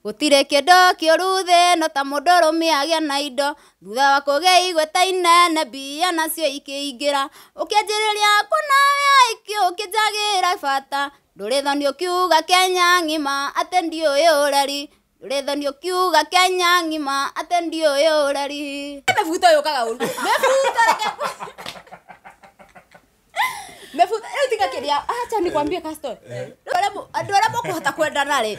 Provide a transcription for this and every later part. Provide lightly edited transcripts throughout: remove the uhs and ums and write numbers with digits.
Gũtirĩ kĩndũ kĩũru thĩ ĩno ta mũndũrũme agĩa na indo. Thutha wa kũgĩa igweta inene mbia nacio ikĩingĩra. Ũkĩanjĩrĩria kuona wĩa ũkĩnjagĩra bata. Ndũrĩ thoni ũkiuga Kenya ng'ima atĩ ndiũĩ ũreri. Ndũrĩ thoni ũkiuga Kenya ng'ima atĩ ndiũĩ ũreri. Mĩbuto yũkaga ũru. Mĩbuto reke. Mĩbuto rĩu tiga kĩrĩa, acha nikwambie Castor. Andũ arĩa mũkũhota kwendana rĩ,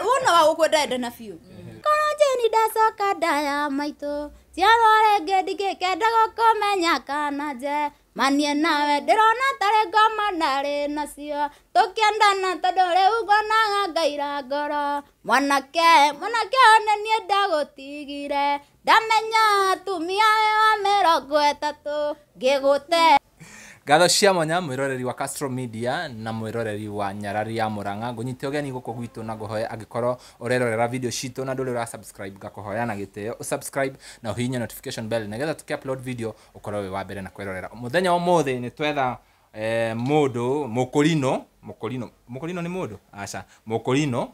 wona wa gũkwenda endana biũ. Korwo Jane ndacoka ndaya maitũ, ciarwo rĩngĩ ndingĩkenda gũkũmenya kana nje. Manie nawe ndĩrona tarĩ ngoma ndarĩ nacio, tũkĩendana tondũ rĩu ngonaga ngaira ngoro. Mwanake, mwanake one niĩ ndagũtigire, ndamenya atumia wa 30 ngĩgũte. Ngatho cia mwanya mwiroreri wa Castro Media na mwiroreri wa Nyarari ya Murang'a, ngunyite ũgeni gũkũ gwitũ na ngũhoe angĩkorwo ũrerorera video citũ na ndũrĩ ũra subscribe, ngakũhoya na gĩtĩo ũsubscribe na ũhihinye notification bell nĩgetha tũkĩ upload video ũkorwo wĩ wa mbere na kwĩrorera. Mũthenya wa ũmũthĩ nĩ twetha mũndũ mũkũrino, mũkũrino, mũkũrino nĩ mũndũ? Aca, mũkũrino.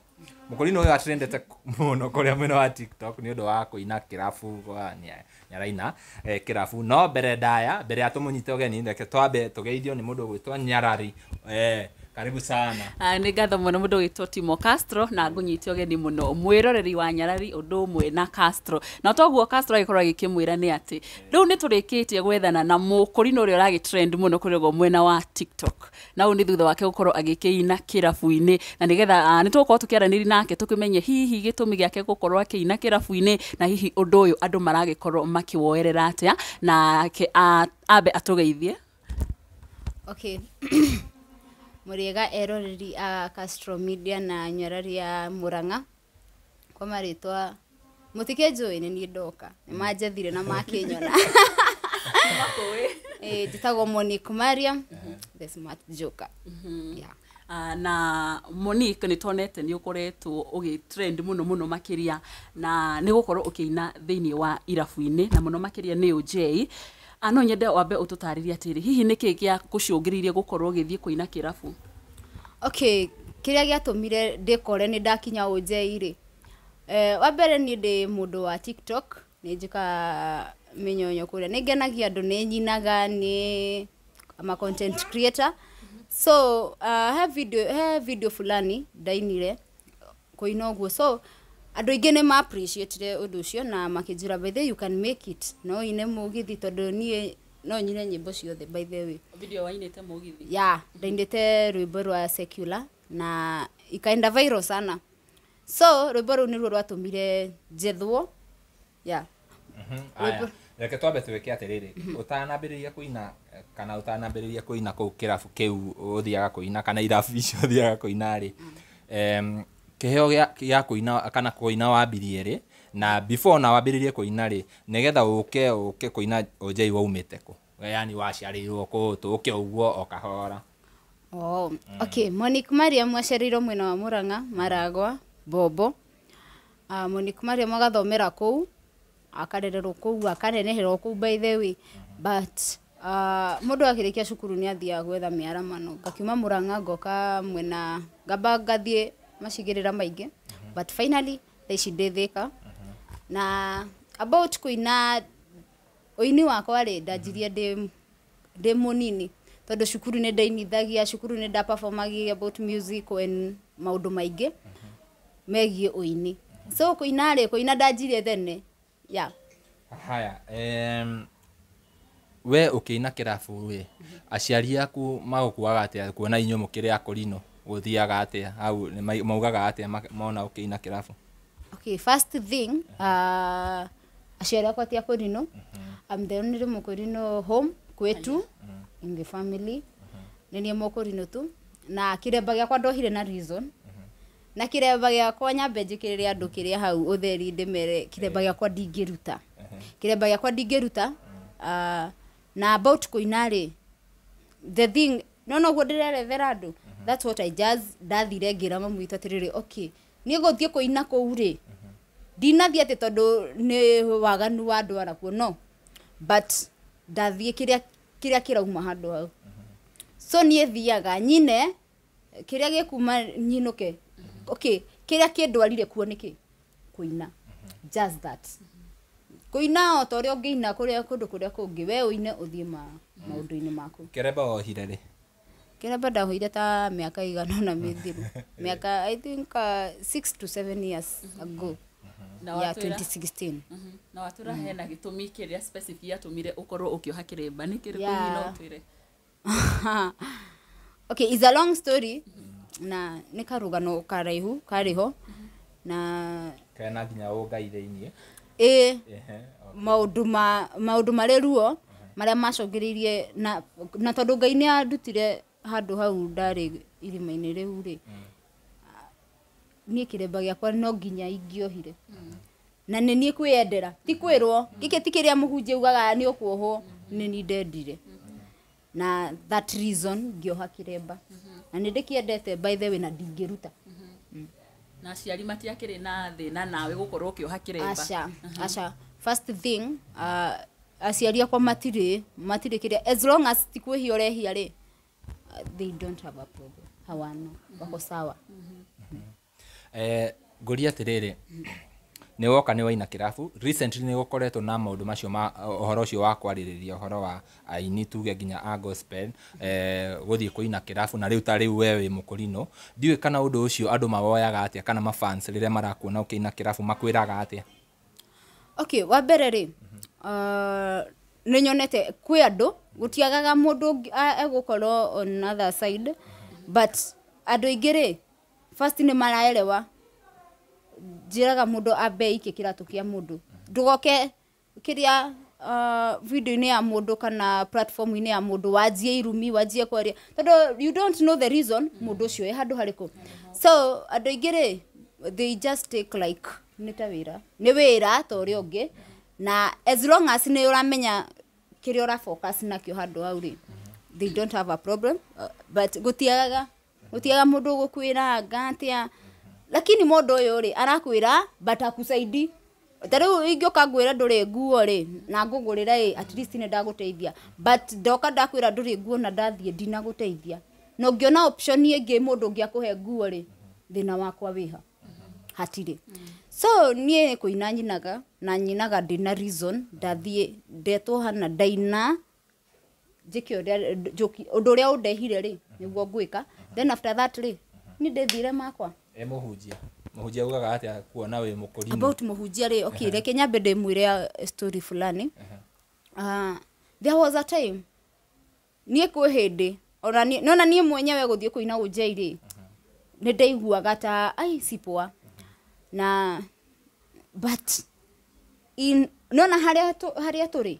Mũkũrino ũyũ atrendete mũno kũrĩa mwena wa TikTok nĩ ũndũ wa kũina kĩrabu, nĩ araina kĩrabu. No mbere ndaya, mbere ya tũmũnyite ũgeni, reke twambe tũgeithio nĩ mũndũ ũgwĩtwo Nyarari. Karibu sana. Nĩ ngatho mũno mũndũ ũgwĩtwo Timo Castro na ngũnyite ũgeni mũno mwĩroreri wa Nyarari ũndũ ũmwe na Castro. Na toguo Castro agĩkorwo agĩkĩmwĩra nĩ atĩ rĩu nĩ tũrĩkĩtie gwethana na mũkũrino ũrĩa ũragĩtrend mũno kũrĩa ũguo mwena wa TikTok. Na ũyũ nĩ thutha wake gũkorwo agĩkĩina kĩrabu-inĩ na nĩgetha nĩ tũgũkorwo tũkĩaranĩria nake tũkĩmenye hihi gĩtũmi gĩake gũkorwo akĩina kĩrabu-inĩ na hihi ũndũ ũyũ andũ maragĩkorwo makĩwoerera atĩa, nake ambe atũgeithie. Okay. Mũrĩega eroreri a Castro Media na Nyarari ya Murang'a. Kwa marĩtwa mũtikĩnjũĩ nĩ niĩ ndoka. Nĩ manjethire na makĩnyona. Njĩtagwo Monique Mariam, the smart joker. Yeah. Na Monique nĩ tuonete nĩ ũkoretwo ũgĩ-trend mũno mũno makĩria na nĩ gũkorwo ũkĩina thĩinĩ wa irabu-inĩ na mũno makĩria nĩ OJ. No nyende wambe ũtũtarĩrie atĩrĩ, hihi nĩkĩ gĩa gũcũngĩrĩirie gũkorwo ũgĩthiĩ kũina kĩrabu? Okay, kĩrĩa gĩatũmire ndĩkore nĩ ndakinya OJ rĩ, wa mbere niĩ ndĩ mũndũ wa TikTok, nĩ njĩkaga mĩnyonyo kũrĩa, nĩ ngenagia andũ, nĩ nyinaga, nĩ I'm a content creator. So he video fulani ndainire kũina ũguo, so andũ aingĩ nĩ ma appreciate ũndũ ũcio na makĩnjĩra by the way you can make it, no ine mũgithi tondũ niĩ no nyine nyĩmbo ciothe by the way. Video wainĩte mũgithi? Yeah, ndainĩte rwĩmbo rwa secular na ikaenda viral sana, so rwĩmbo rũu nĩruo rwatũmire njethwo. Yeah. Aya, reke twambe twĩke atĩrĩrĩ, ũtanambĩrĩria kũina kana ũtanambĩrĩria kũina kũu kĩrabu kĩu ũthiaga kũina kana irabu icio ũthiaga kũina rĩ, kĩheo gĩa kũina kana kũina wambirie rĩ, na before na wambĩrĩrie kũina rĩ, nĩgetha ũke kũina OJ waumĩte kũ? Yani waciarĩirwo kũ? Tũke ũguo o kahora. Oh, okay. Monique Mariam aciarĩirwo mwena wa Murang'a, Maragwa, Bobo. Monique Mariam agathomera kũu, akarererwo kũu, akaneneherwo kũu by the way. But mũndũ akĩrĩkia cukuru nĩ athiaga gwetha mĩaramano. Ngakiuma Murang'a ngoka mwena, ngamba ngathiĩ macigĩrĩra maingĩ. But finally, thaa ici ndĩ Thĩka. Na about kũina, ũini wakwa rĩ, ndanjirie ndĩ mũnini. Tondũ cukuru nĩ ndainithagia, cukuru nĩ ndaperformagia about music and maũndũ maingĩ megiĩ ũini. So kũina rĩ, kũina ndanjirie tene. Yeah. Haya, we ũkĩina kĩrabu rĩ, aciari aku magũkuaga atĩa kuona inyuĩ mũkĩrĩ akũrinũ? Gũthiaga atĩa hau, maugaga atĩa mona ũkĩina kĩrabu? Okay, first thing, aciari akwa ti akũrinũ. I'm the only mũkũrinũ home kwetu in the family. Nĩ niĩ mũkũrinũ tu. Na kĩremba gĩakwa ndohire na reason. Na kĩremba gĩakwa nyambe njĩkĩrĩre andũ kĩrĩa hau ũtheri ndĩmere kĩremba gĩakwa ndingĩruta. Kĩremba gĩakwa ndingĩruta. Na about kũina rĩ, the thing, no noguo ndĩrerethera andũ. That's what I just ndathire ngĩra mamu witũ atĩrĩrĩ, okay, niĩ gũthiĩ kũina kũu rĩ, ndinathiĩ atĩ tondũ nĩ waganu wa andũ arakuo, no. But ndathiĩ kĩrĩa kĩrauma handũ hau. So niĩ thiaga nyine kĩrĩa gĩkuma nyinũke. Okay, Kĩrĩa kĩndwarire kuo nĩkĩ? Kũina. Just that. Kũina o ta ũrĩa ũngĩina kũrĩa kũndũ kũrĩa kũngĩ, we ũine ũthiĩ maũndũ-inĩ maku. Kĩremba wohire rĩ? Kĩremba ndahoire ta mĩaka igana ũna mĩthiru. Mĩaka I think 6 to 7 years ago. Na Yeah, watwĩra- 2016. Na watwĩra hena gĩtũmi kĩrĩa specific gĩatũmire ũkorwo ũkĩoha kĩremba nĩ kĩrĩkũ? Yeah. Hihi no ũtwĩre? Okay, it's a long story na nĩ karũgano karaihu karĩho na Kena nginya ũngai thĩiniĩ. Ĩ. Ehe. Maũndũ marĩ ruo marĩa macũngĩrĩirie na tondũ Ngai nĩ andutire handũ hau ndarĩ irima-inĩ rĩu rĩ, niĩ kĩremba gĩakwa no nginya ingĩohire na nĩ niĩ kwĩyendera, ti kwĩrwo. Gĩkĩ ti kĩrĩa mũhunjia augaga nĩ ũkuohwo, nĩ niĩ ndendire na that reason ngĩoha kĩremba na nĩ ndĩkĩendete by the way na ndingĩruta. Na aciari matiakĩrĩ na thĩna nawe gũkorwo ũkĩoha kĩremba? Aca, aca. First thing, aciari akwa matirĩ kĩrĩa, as long as ti kwĩhia ũrehia rĩ, they don't have a problem, hawana, wako sawa. Ngũria atĩrĩrĩ, nĩ woka nĩ waina kĩrabu recently, nĩ gũkoretwo na maũndũ macio ma ũhoro ũcio wa kwarĩrĩria ũhoro wa aini tuge nginya a gospel gũthiĩ kũina kĩrabu, na rĩu ta rĩu we wĩ mũkũrinũ, ndiũĩ kana ũndũ ũcio andũ mawoyaga atĩa, kana mafans rĩrĩa marakuona ũkĩina kĩrabu makwĩraga atĩa? Okay, wa mbere rĩ, nĩ nyonete kwĩ andũ gũtiagaga mũndũ ũngĩ egũkorwo on other side, but andũ aingĩ rĩ, first nĩ maraerewa. Njĩraga mũndũ ambe aikie kĩratũ kĩa mũndũ, ndũgoke kĩrĩa video-inĩ ya mũndũ kana platform-inĩ ya mũndũ wanjie irumi, wanjie kwaria, tondũ you don't know the reason mũndũ ũcio e handũ harĩkũ. So andũ aingĩ rĩ, they just take like nĩ ta wĩra, nĩ wĩra ta ũrĩa ũngĩ, na as long as nĩ ũramenya kĩrĩa ũra focus nakĩo handũ hau rĩ, they don't have a problem. But gũtiagaga mũndũ ũgũkwĩra anga atĩa, lakini mũndũ ũyũ rĩ arakwĩra but akusaidi. Ta rĩu ingĩũka ngwĩre ndũrĩ nguo rĩ na ngũgũrĩra ĩ, at least nĩ ndagũteithia, but ndoka ndakwĩra ndũrĩ nguo na ndathiĩ ndinagũteithia, na ũngĩona option ĩngĩ mũndũ ũngĩ akũhe nguo rĩ, thĩna wakwa wĩha? Hatirĩ. So niĩ kũina nyinaga na nyinaga ndĩna reason, ndathiĩ ndetwo hana ndaina njĩke ũrĩa ũndũ ũrĩa ũndehire rĩ nĩguo ngwĩka, then after that rĩ niĩ ndĩthire makwa. E mũhunjia augaga atĩa kuona wĩ mũkũrinũ? About mũhunjia rĩ, okay, reke nyambe ndĩmwĩre story fulani. There was a time niĩ kwĩ hĩndĩ ona niĩ nona niĩ mwenyewe gũthiĩ kũina ũnjei rĩ, nĩ ndaiguaga ta ai si poa na but in nona harĩa tũrĩ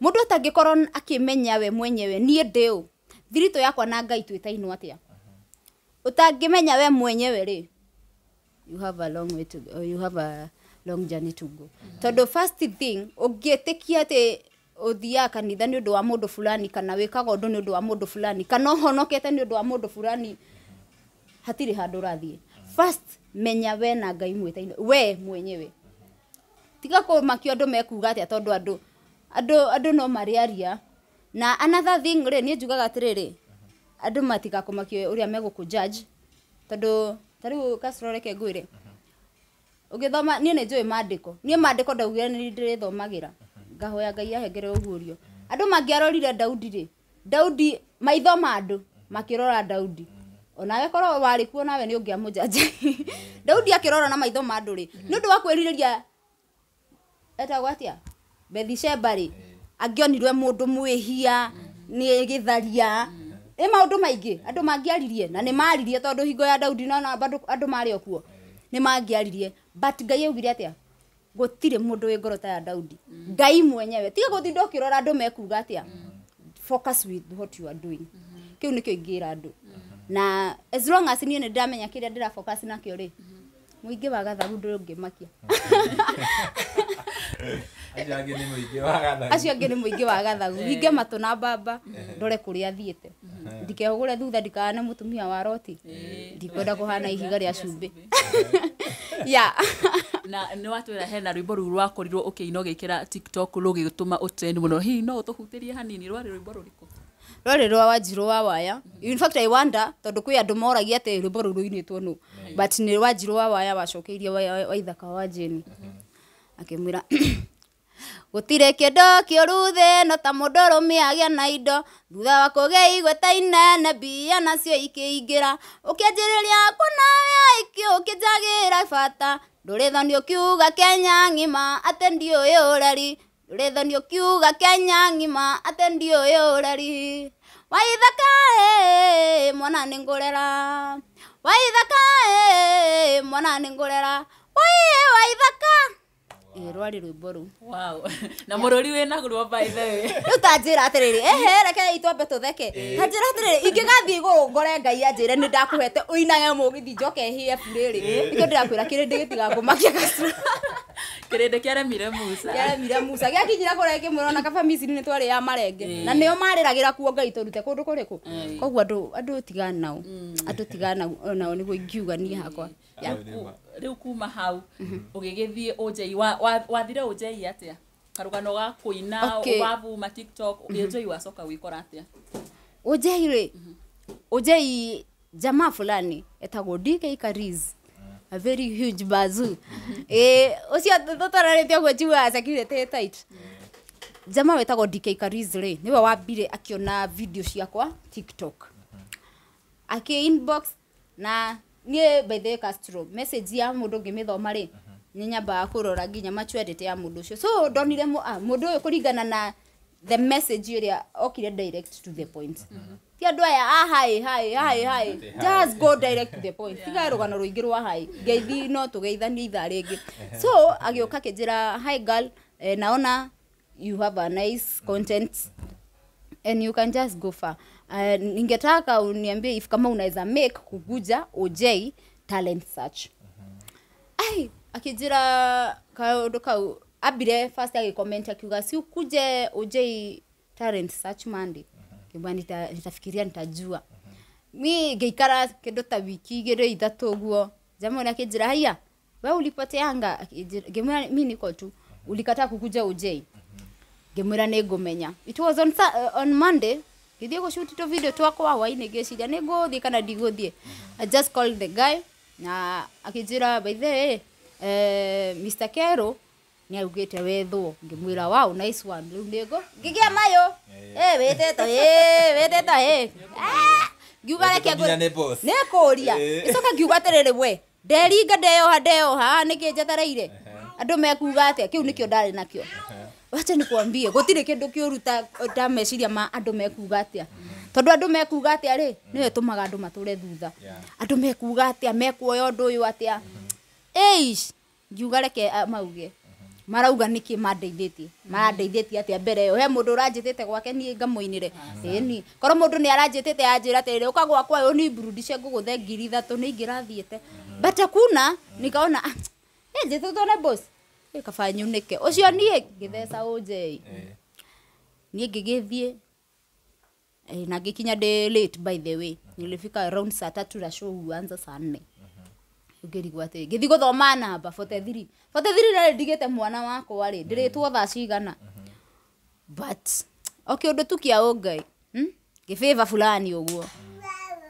mũndũ atangĩkorwo akĩmenya we mwenyewe niĩ ndĩ ũ, thiritũ yakwa na Ngai twĩtainwo atĩa, ũtangĩmenya we mwenyewe rĩ, you have a long way to go, you have a long journey to go. Tondũ first thing ũngĩtĩkia atĩ ũthiaga kanitha nĩ ũndũ wa mũndũ fulani, kana wĩkaga ũndũ nĩ ũndũ wa mũndũ fulani, kana ũhonokete nĩ ũndũ wa mũndũ fulani, hatirĩ handũ ũrathiĩ. First menya we na Ngai mwĩtaine we mwenyewe, tiga kũmakio andũ mekuga atĩa, tondũ andũ no marĩaria. Na another thing rĩ, niĩ njugaga atĩrĩrĩ, andũ matigakũmakio ũrĩa megũkũ judge, tondũ ta rĩu Castro, reke ngwĩre, ũgĩthoma niĩ nĩ njũĩ maandĩko, niĩ maandĩko ndaugire nĩ ndĩrĩthomagĩra, ngahoya Ngai ahengere ũguũrio. Andũ mangĩarorire Daudi rĩ, Daudi maitho ma andũ makĩrora Daudi, onawe korwo warĩ kuo nawe nĩ ũngĩamũjanja. Daudi akĩrora na maitho ma andũ rĩ, nĩ ũndũ wa kwĩrirĩria etagwo atĩa Bethsheba rĩ, angĩonirwe mũndũ mwĩhia nĩ gĩtharia ĩ maũndũ maingĩ andũ mangĩaririe, na nĩ maririe, tondũ hingo ya Daudi nona bado andũ marĩ o kuo nĩ mangĩaririe, but Ngai augire atĩa? Gũtirĩ mũndũ wĩ ngoro ta ya Daudi. Ngai mwenyewe, tiga gũtinda ũkĩrora andũ mekuga atĩa, focus with what you are doing. Kĩu nĩkĩo ingĩra andũ, na as long as niĩ nĩ ndĩramenya kĩrĩa ndĩra focus nakĩo rĩ, mũingĩ wa gathagu ndũngĩmakia. Acio angĩ nĩ mũingĩ wa gathagu. Acio angĩ nĩ mũingĩ wa gathagu, hinge matũ na mbamba ndore kũrĩa thiĩte, ndikehũgũre thutha ndikahane mũtumia wa Loti, ndikwenda kũhana ihiga rĩa cumbĩ ya. Na nĩ watwĩra hena rwĩmbo rũu rwakorirwo ũkĩina ũgĩkĩra TikTok rũgĩtũma ũtrend mũno, hihi no ũtũhutĩrie hanini, rwarĩ rwĩmbo rũrĩkũ? Rwarĩ rwa Wanjirũ wa Waya. In fact I wonder tondũ kwĩ andũ moragia atĩ rwĩmbo rũu rũinĩtwo nũ, but nĩ Wanjirũ wa Waya wacokeirie Waithaka wa Jane akĩmwĩra gũtirĩ kĩndũ kĩũru thĩ no ta mũndũrũme agĩa na indo, thutha wa kũgĩa igweta inene mbia nacio ikĩingĩra, ũkĩanjĩrĩria kuona wĩa ũkĩnjagĩra bata, ndũrĩ thoni ũkiuga Kenya ng'ima atĩ ndiũĩ ũreri, ndũrĩ thoni ũkiuga Kenya ng'ima atĩ ndiũĩ ũreri, Waithaka ĩ mwana nĩngũrera, Waithaka ĩ mwana nĩngũrera, waiĩ Waithaka. Ĩ rwarĩ rwĩmbo rũu. Wow. Na mũrũri wĩna ruo by the way. Rĩu ta njĩra atĩrĩrĩ, ehe, reke twambe tũtheke. Ta njĩra atĩrĩrĩ, ingĩgathiĩ igũrũ ngore Ngai anjĩre nĩ ndakũhete ũinage mũgithi njoke hĩe rĩrĩ. Nĩkĩo ndĩrakwĩra kĩrĩndĩ gĩtigakũmakia Castro. Kĩrĩndĩ kĩaremire Musa. Kĩaremire Musa. Gĩakinyire kũrĩa kĩmwĩra ona kaba Misiri nĩ twarĩaga marenge. Na nĩo marĩragĩra kuo Ngai tũrute kũndũ kũrĩkũ. Koguo andũ tigana nao. Andũ tigana nao nĩguo ingiuga niĩ hakwa. Rĩu kuma hau ũgĩgĩthiĩ ũnjei, wathire ũnjei atĩa? Karũgano ga kũina, wavuma TikTok, ũnjei wacoka gwĩkora atĩa? Ũnjei rĩ, ũnjei jamaa fulani etagwo DK Kariz, a very huge bazoo. Ũcio tũtararĩte ũguo njiguaga security ĩ tight. Jamaa wetagwo DK Kariz rĩ, nĩwe wambire akĩona video ciakwa TikTok. Akĩ inbox na niĩ by the way Castro, message ya mũndũ ngĩmĩthoma rĩ, nĩ nyambaga kũrora nginya maturity ya mũndũ ũcio. So ndonire mũndũ ũyũ kũringana na the message ĩrĩa okire direct to the point. Ti andũ aya a hi hi hi hi, just go direct to the point. Tiga rũgano rũingĩ rwa hi, ngeithi no tũgeithanie ithaa rĩngĩ. So agĩũka akĩnjĩra hi girl, naona you have a nice content and you can just go far. Ningetaka uniambie if kama unaweza make kukuja OJ talent search. Ai, akijira kaundu kau abire first agicomment akiuga si ukuje OJ talent search Monday. Ngĩmwĩra nitafikiria nitajua. Mi ngĩikara kĩndũ ta wiki igĩrĩ ithatũ ũguo. Jamaa akĩnjĩra haya, we ulipoteanga? Ngĩmwĩra mi niko tu. Ulikataa kukuja OJ. Ngĩmwĩra nĩ ngũmenya. It was on Monday. Ngĩthiĩ gũshoot tũ video twakwa hwainĩ ngĩciria nĩ ngũthiĩ kana ndigũthiĩ. I just called the guy na akĩnjĩra by the way, Mr. Kero nĩ augĩte wethwo. Ngĩmwĩra wow, nice one. Rĩu nĩngũ ngĩgĩa mayũ. Wĩtĩtwo, wĩtĩtwo, Ngiuga reke nĩ kũria. Gĩcoka ngiuga atĩrĩrĩ we, nderinga ndeyoha ndeyoha nĩkĩ njetereire? Andũ mekuga atĩa? Kĩu nĩkĩo ndarĩ nakĩo. Wacha nikuambie, gũtirĩ kĩndũ kĩũru ta meciria ma andũ mekuga atĩa. Tondũ andũ mekuga atĩa rĩ, nĩyo ĩtũmaga andũ matũre thutha. Andũ mekuga atĩa, mekuoya ũndũ ũyũ atĩa. Eish, ngiuga reke mauge. Marauga nĩkĩ mandeithĩtie? Marandeithĩtie atĩa mbere ĩyo? He mũndũ ũranjĩtĩte gwake niĩ ngamũinĩre. Ĩni, korwo mũndũ nĩ aranjĩtĩte anjĩra atĩrĩrĩ, ũka gwakwa ũnimburudishe ngũgũthe 3,000 nĩ ingĩrathiĩte. But hakuna, nikaona njĩtĩtwo nĩ boss. Kaba nyunĩke. Ũcio niĩ ngĩtheca ũnjei. Niĩ ngĩgĩthiĩ na ngĩkinya ndĩ late by the way. Nilifika around saa 3 na show huanza saa 4. Ngĩrigwo atĩ ngĩthiĩ gũthoma namba 43. 43 rĩ ndigĩte mwana wakwa rĩ, ndĩrĩtwo thaa cigana. But okay ũndũ tu kĩa ũngai. Ngĩfavor fulani ũguo.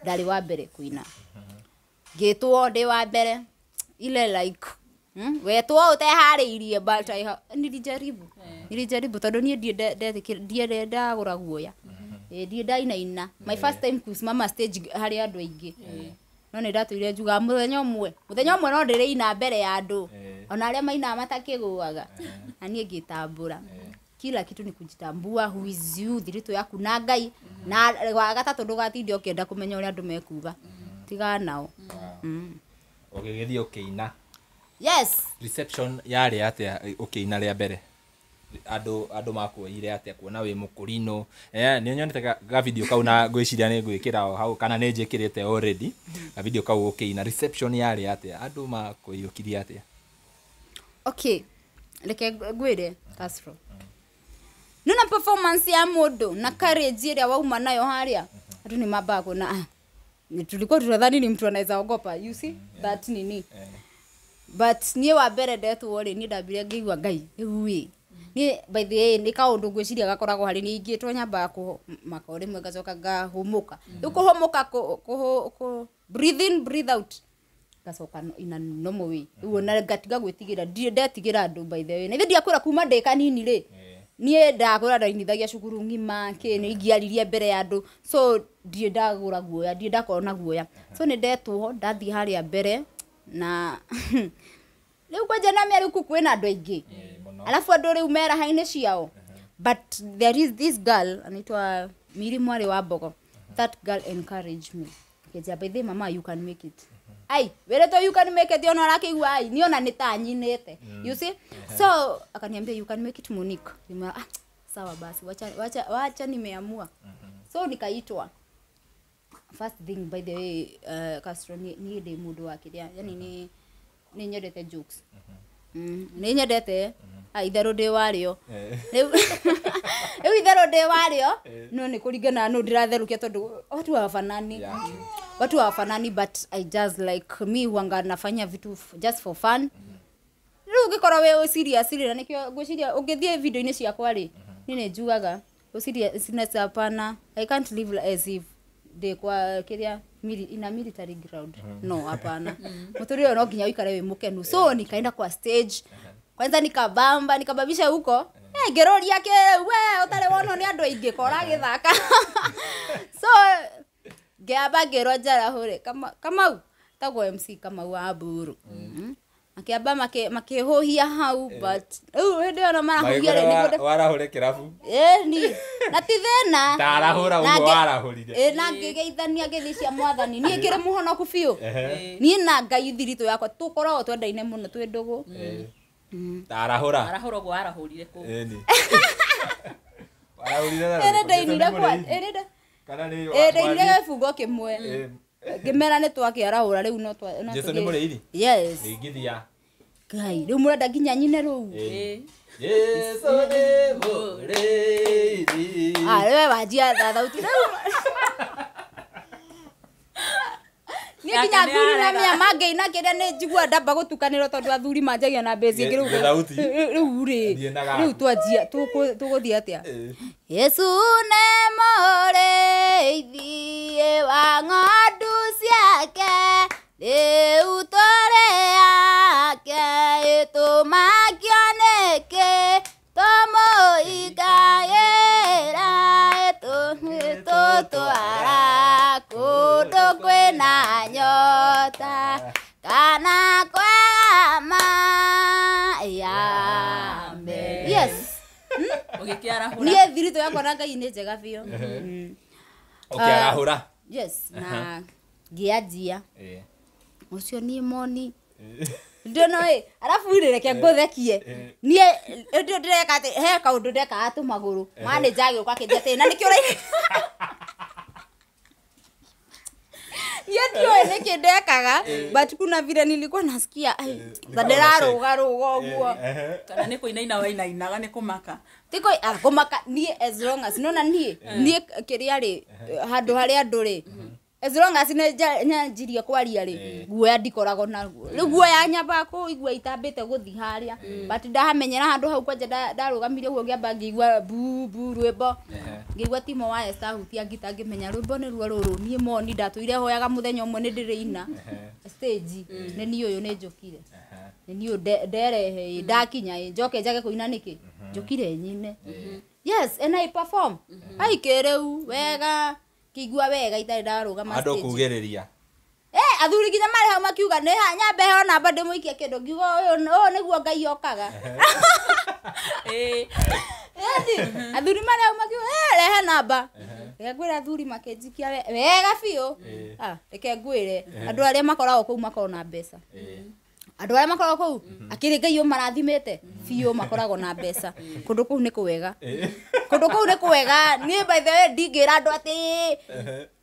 Ndarĩ wa mbere kũina. Ngĩtwo ndĩ wa mbere ile like wetwo ũteharĩirie but nilijaribu. Nilijaribu tondũ niĩ ndiĩ ndagũra guoya. Ndiĩ ndainaina. My first time kusimama stage harĩ andũ aingĩ. No nĩ ndatũire njugaga mũthenya ũmwe. Mũthenya ũmwe no ndĩrĩina mbere ya andũ. Ona arĩa mainaga matakĩgũaga. Na niĩ ngĩtambũra. Kila kitu ni kujitambua, who is you, thiritũ yaku na Ngai. Na wa gatatũ ndũgatinde ũkĩenda kũmenya ũrĩa andũ mekuga. Tigana nao. Ũgĩgĩthiĩ ũkĩina. Yes. Reception yarĩ atĩa ũkĩina rĩa mbere? Andũ makuoire atĩa kuona wĩ mũkũrinũ? Nĩ nyonete ga video kau na ngwĩciria nĩ ngwĩkĩra o hau kana nĩ njĩkĩrĩte already. Ga video kau ũkĩina, reception yarĩ atĩa? Andũ makũiyũkirie atĩa? Okay. Reke ngwĩre Castro. Nuna performance ya mũndũ na courage ĩrĩa wauma nayo harĩa. Andũ nĩ mambaga kuona tulikuwa tunadhani ni mtu anaweza ogopa, you see that nini. But niĩ wa mbere ndetwo rĩ, niĩ ndambire ngĩigua Ngai rĩu ĩ. Niĩ by the way nĩ kaũndũ ngwĩciria gakoragwo harĩ niĩ ingĩtwo nyambaga kũmaka o rĩmwe ngacoka ngahũmũka. Rĩu kũhũmũka kũ breathe in breathe out ngacoka in a normal way. Rĩu ona ngatiga gwĩtigĩra, ndirĩ ndetigĩra andũ by the way. Na ithe ndiakwĩra kuma ndĩ kanini rĩ, niĩ ndakwĩra ndainithagia cukuru ng'ima kĩ nĩ ingĩaririe mbere ya andũ, so ndirĩ ndagũra guoya, ndirĩ ndakorwo na guoya. So nĩ ndetwo ndathiĩ harĩa mbere na rĩu kwanja na mĩarĩ kũ kwĩna andũ aingĩ, alafu andũ rĩu meraha-inĩ ciao, but there is this girl anaitwa Miri Mwarĩ wa Mbogo. That girl encouraged me, akĩnjĩra, by the way, mama, you can make it. Ai wĩrĩtwo you can make it, ona ũrakĩigua ai niĩ ona nĩ ta nyinĩte, you see. So akaniambia, you can make it, Monique. Nimwambia, ah, sawa basi, wacha wacha wacha, nimeamua. So nikaitwa. First thing, by the way, Castro, ni ndĩ mũndũ wa kĩrĩa, yani nĩ nyendete jokes. Nĩ nyendete itherũ ndĩ warĩo rĩu, itherũ ndĩ warĩo, no nĩ kũringana no ndĩratherũkia tondũ watu hawafanani. Yeah, true. Watu hawafanani, but I just like me huanga nafanya vitu just for fun. Rĩu ũngĩkorwo wĩ serious rĩ, na nĩkĩo ngwĩciria ũngĩthiĩ video-inĩ ciakwa rĩ, niĩ nĩ njugaga seriousness hapana. I can't live as if ndĩ kwa kĩrĩa in a military ground. No, hapana, mũtũrĩre ũyũ no nginya ũikare wĩ mũkenu. So nikaenda kwa stage kwanza nikabamba, nikabambisha huko. Eh, ngĩrũria kĩ we ũtarĩ wonwo nĩ andũ aingĩ kora gĩthaka. So ngĩamba ngĩrwo njarahũre Kamau, tagwo MC Kamau wa Mburu. Makĩamba makĩhũhia hau, but rĩu hĩndĩ ĩyo no marahũhia rĩ, nĩguo Warahũre kĩrabu. Ĩni na ti thĩna. Ndarahũra Na ũguo warahũrire. Ĩ, na ngĩgeithania ngeithi cia mwathani, niĩ ngĩrĩ mũhonoku biũ. Niĩ na Ngai thiritũ yakwa tũkoragwo twendaine mũno, twĩ ndũgũ. Ndarahũra. Arahũra ũguo warahũrire kũu. Ĩni warahũrire na Ĩrĩ rũrĩkũ? ndainire Jesu nĩ kwa mũrĩithi. ĩrĩ Kana nĩ ĩ ndainire mwathi? gĩbungo kĩmwe, ngĩmera nĩ twakĩarahũra rĩu no no Jesu nĩ mũrĩithi? Yes. Ringithia. Ngai, rĩu mũrenda nginya nyine rũu? Jesu nĩ mũrĩithi. Ah, wewe wanjia thauti rĩu. Niĩ nginya Yake nĩ athuri na arega. mĩa mangĩina kĩrĩa nĩ njigua ndamba gũtukanĩrwo tondũ athuri manjagia na mbeci ingĩ rĩu. Gĩthauti. Rĩu rĩ, Thiĩ na gaku. rĩu twanjia tũgũthiĩ atĩa? Ĩ. Yesu nĩ mũrĩithi wa ng'ondu ciake, rĩu tũrĩ ake, tũmakio nĩkĩ, tũmũikagĩra, tũtwara kũndũ kwĩna nyota kana kwega ma ya. Yes. Ũgĩkĩarahũra. Niĩ thiritũ yakwa na Ngai nĩ njega biũ. Ũkĩarahũra. Yes, na ngĩanjia Ĩ. ũcio niĩ moni ndĩno ĩ, arabu rĩ, reke ngũthekie, niĩ ndĩ ndĩreka atĩ he kaũndũ ndekaga tũmagũrũ, manager agĩũka akĩnjia atĩrĩ, na nĩkĩo ũraina? Niĩ ndiũĩ nĩkĩ ndekaga, but kuna vile nilikuwa nasikia ai ta ndĩrarũga rũga ũguo. Kana nĩ kũinaina wainainaga nĩ kũmaka? Tiko kũmaka niĩ, as long as nona niĩ kĩrĩa rĩ, handũ harĩa andũ rĩ, as long as nĩ nyanjirie kwaria rĩ, guoya ndikoragwo naguo. Rĩu guoya nyambaga kũigua itambĩte gũthiĩ harĩa, but ndahamenyera handũ hau kwanja ndarũgamire ũguo, ngĩamba ngĩigua bu bu rwĩmbo, ngĩigua Timo wa Esther ahutia ngita, ngĩmenya rwĩmbo nĩruo rũrũ. Niĩ moni ndatũire hoyaga mũthenya ũmwe nĩ ndĩrĩina stage, nĩ niĩ ũyũ nĩ njũkire, nĩ niĩ ũyũ nderehe ĩ, ndakinya ĩ, njoke njage kũina nĩkĩ, njũkire nyine. Yes, and I perform ai kĩrĩu wega, kĩigua wega itarĩ ndarũgama Andũ stage. kugĩrĩria. Eh, athuri nginya marĩ hau makiuga nĩ nyambe heo namba ndĩmũikie kĩndũ, ngiuga ũyũ ũyũ nĩguo Ngai okaga. Ĩni athuri marĩ hau makiuga, eh, rehe namba, reke ngwĩre, athuri makĩnjikia wega biũ. Ah, reke ngwĩre, andũ arĩa makoragwo kũu makoragwo na mbeca. Andũ arĩa makoragwo kũu akĩrĩ Ngai ũmarathimĩte biũ, makoragwo na mbeca. Kũndũ kũu nĩ kwega, kũndũ kũu nĩ kwega. Niĩ by the way ndingĩra andũ atĩ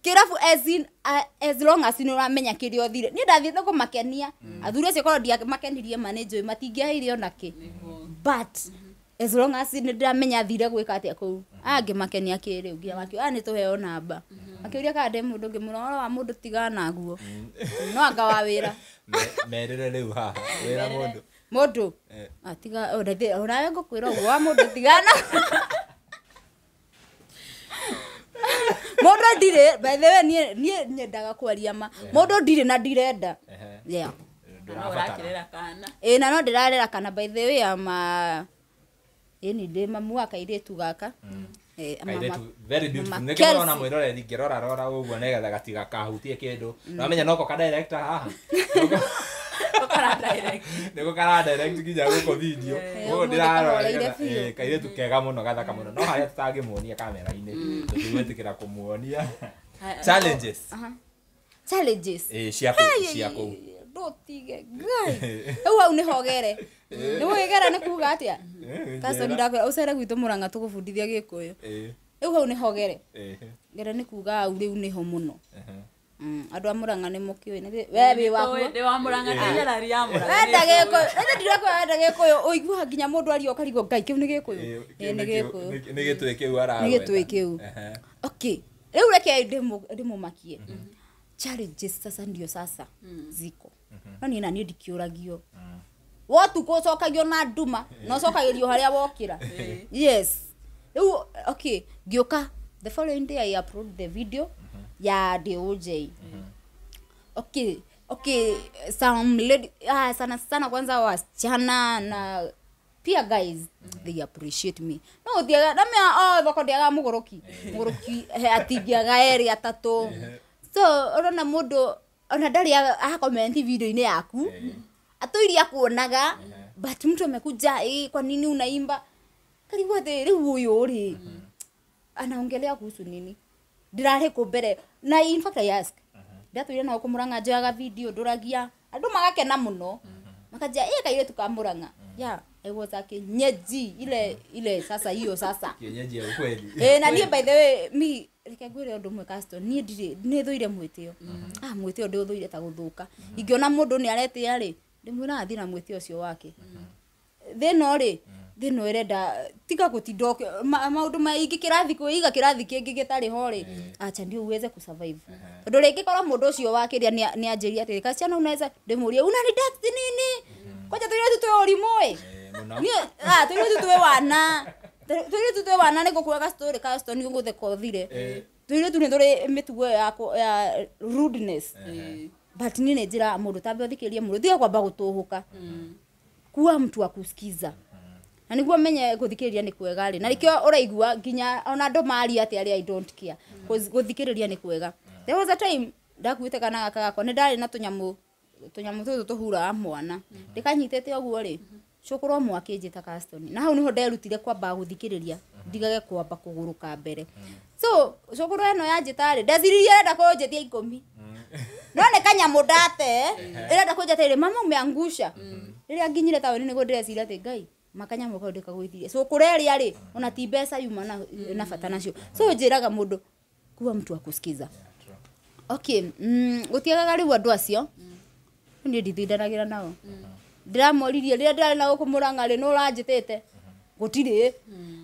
kĩrabu as in, as long as nĩ ũramenya kĩrĩa ũthire. Niĩ ndathiĩte kũmakenia athuri acio, korwo ndiamakenirie ma nĩ njũĩ matingĩaheire onakĩ, but as long as nĩ ndĩramenya thire gwĩka atĩa kũu, angĩmakenia kĩrĩu nginya makiuga, "Ah, nĩ tũheo namba." Makĩũria kana ndĩ mũndũ, ngĩmũra ũhoro wa mũndũ tigana naguo, no anga wa wĩra. Merĩre rĩu haha wĩra mũndũ. Mũndũ atiga onawe ngũkwĩra ũguo wa mũndũ tigana. Mũndũ ndirĩ, by the way niĩ nyendaga kwaria ma. Mũndũ ndirĩ na ndirenda. Yeah. Ndũrakĩrera kana. Ĩĩ na no ndĩrarera kana by the way ama ĩni ndĩ mamu wa kairĩtu gaka. Kairetu very beautiful. Nĩkĩo ũrona mwĩroreri ngĩrora rora ũguo nĩgetha gatigakahutie kĩndũ. Wamenya noko ka director haha. Nĩko kara direct nginya gũkũ video. Ũguo ndĩrarora kairĩtu kega mũno gathaka mũno. No harĩa tũtangĩmuonia kamera-inĩ tũtigwĩtĩkĩra kũmuonia. Challenges. Challenges. Cia kũu. Ndũtige Ngai. Rĩu hau nĩ hogere. Nĩ wĩgera nĩ kuga atĩa? Kaco ndakwĩra ũcere gwitũ Mũrang'a tũgũbundithia Gĩkũyũ. Rĩu hau nĩ hogere. Ngere nĩ kuga hau rĩu nĩho mũno. Andũ a Mũrang'a nĩ mũkĩũĩ. We wĩ wakuo. Ndĩ wa Mũrang'a ti nyarari ya Mũrang'a. Wenda Gĩkũyũ. Ĩndĩ ndirakwĩra wenda Gĩkũyũ ũiguaga nginya mũndũ aria ũkarigwo Ngai kĩu nĩ Gĩkũyũ. Ĩĩ nĩ Gĩkũyũ. Nĩ gĩtũĩ kĩu aragweta. Nĩ gĩtũĩ kĩu. Okay. Rĩu reke ndĩmũmakie. Challenges sasa ndio sasa ziko. No niĩ na niĩ ndikĩũragio. Wotukũ ũcokagio na nduma na ũcokagĩrio harĩa wokĩra. Yes. Rĩu okay, ngĩũka the following day I upload the video ya DOJ. Okay, some lady, sana sana kwanza wasichana na pia guys they appreciate me. No thiaga na mea thoko ndiaga mũgũrũki. Mũgũrũki atingiaga erĩ atatũ. So ũrona mũndũ ona ndarĩ a comment video-inĩ yaku. Atũiria kuonaga but mtu amekuja kwa nini unaimba? Karibu atĩ rĩu ũyũ rĩ anaongelea kuhusu nini? Ndirarĩ kũ mbere na in fact I ask. Ndatũire nao kũmũrang'a njoyaga video ndũragia andũ magakena mũno. Makanja kairĩtu ka Mũrang'a. Yeah, I was a kienyeji ile sasa hiyo sasa. Kienyeji ya ukweli. Na niĩ by the way mi reke ngwĩre ũndũ ũmwe Caston, niĩ ndirĩ nĩ thũire mwĩtĩo. Mwĩtĩo ndĩũthũire ta gũthũka. Ingĩona mũndũ nĩ aretĩa rĩ, ndĩmwĩraga thiĩ na mwĩtĩo ũcio wake. Thĩna rĩ, thĩna ĩrenda tiga gũtinda maũndũ maingĩ kĩrathi kwĩiga kĩrathi kĩngĩ gĩtarĩ ho rĩ, acha ndio uweze kusurvive. Tondũ rĩngĩ korwo mũndũ ũcio wakĩria nĩ anjĩria atĩrĩ kasichana unaweza, ndĩmũrie unani text nini? Kwanja tũirĩtu twĩ ũrimũ ĩ. Niĩ tũirĩtu twĩ wana. Tũirĩtu twĩ wana nĩ ngũkwĩra story Caston nĩ ũgũtheka ũthire. Tũirĩtu nĩ tũrĩ mĩtugo ya rudeness. But niĩ nĩ njĩraga mũndũ tambe ũthikĩrĩrie mũndũ tiga kwamba gũtũhũka. Kuwa mtu wa kusikiza. Na nĩguo menye gũthikĩrĩria nĩ kwega rĩ. Na nĩkĩo ũraigua nginya ona andũ maria atĩ arĩa I don't care. Gũthikĩrĩria nĩ kwega. There was a time ndakuĩte kana gaka gakwa nĩ ndarĩ na tũnyamũ tũtũ tũhuraga mwana. Ndĩkanyitĩte ũguo rĩ. Cũkũrũ ũmwe akĩnjĩta Caston. Na hau nĩho nderutire kwamba gũthikĩrĩria ndigage kwamba kũgũrũka mbere. So cũkũrũ ĩno yanjĩta rĩ ndeciririe ĩrenda kũnjĩtia 10. No nĩ kanyamũ ndate ĩrenda kũnjĩta rĩ mama umeangusha. Rĩrĩa nginyire taũni nĩguo ndĩreciria atĩ Ngai makanyamũ kau ndĩkagũithirie. Cũkũrũ ĩrĩa rĩ ona ti mbeca yuma na bata nacio. So njĩraga mũndũ kuwa mtu wa kusikiza. Okay, gũtiagaga rĩu andũ acio. Niĩ ndithindanagĩra nao. Ndiramoririe rĩrĩa ndĩrarĩ na gũkũ Mũrang'a rĩ nĩ ũranjĩtĩte. Gũtirĩ.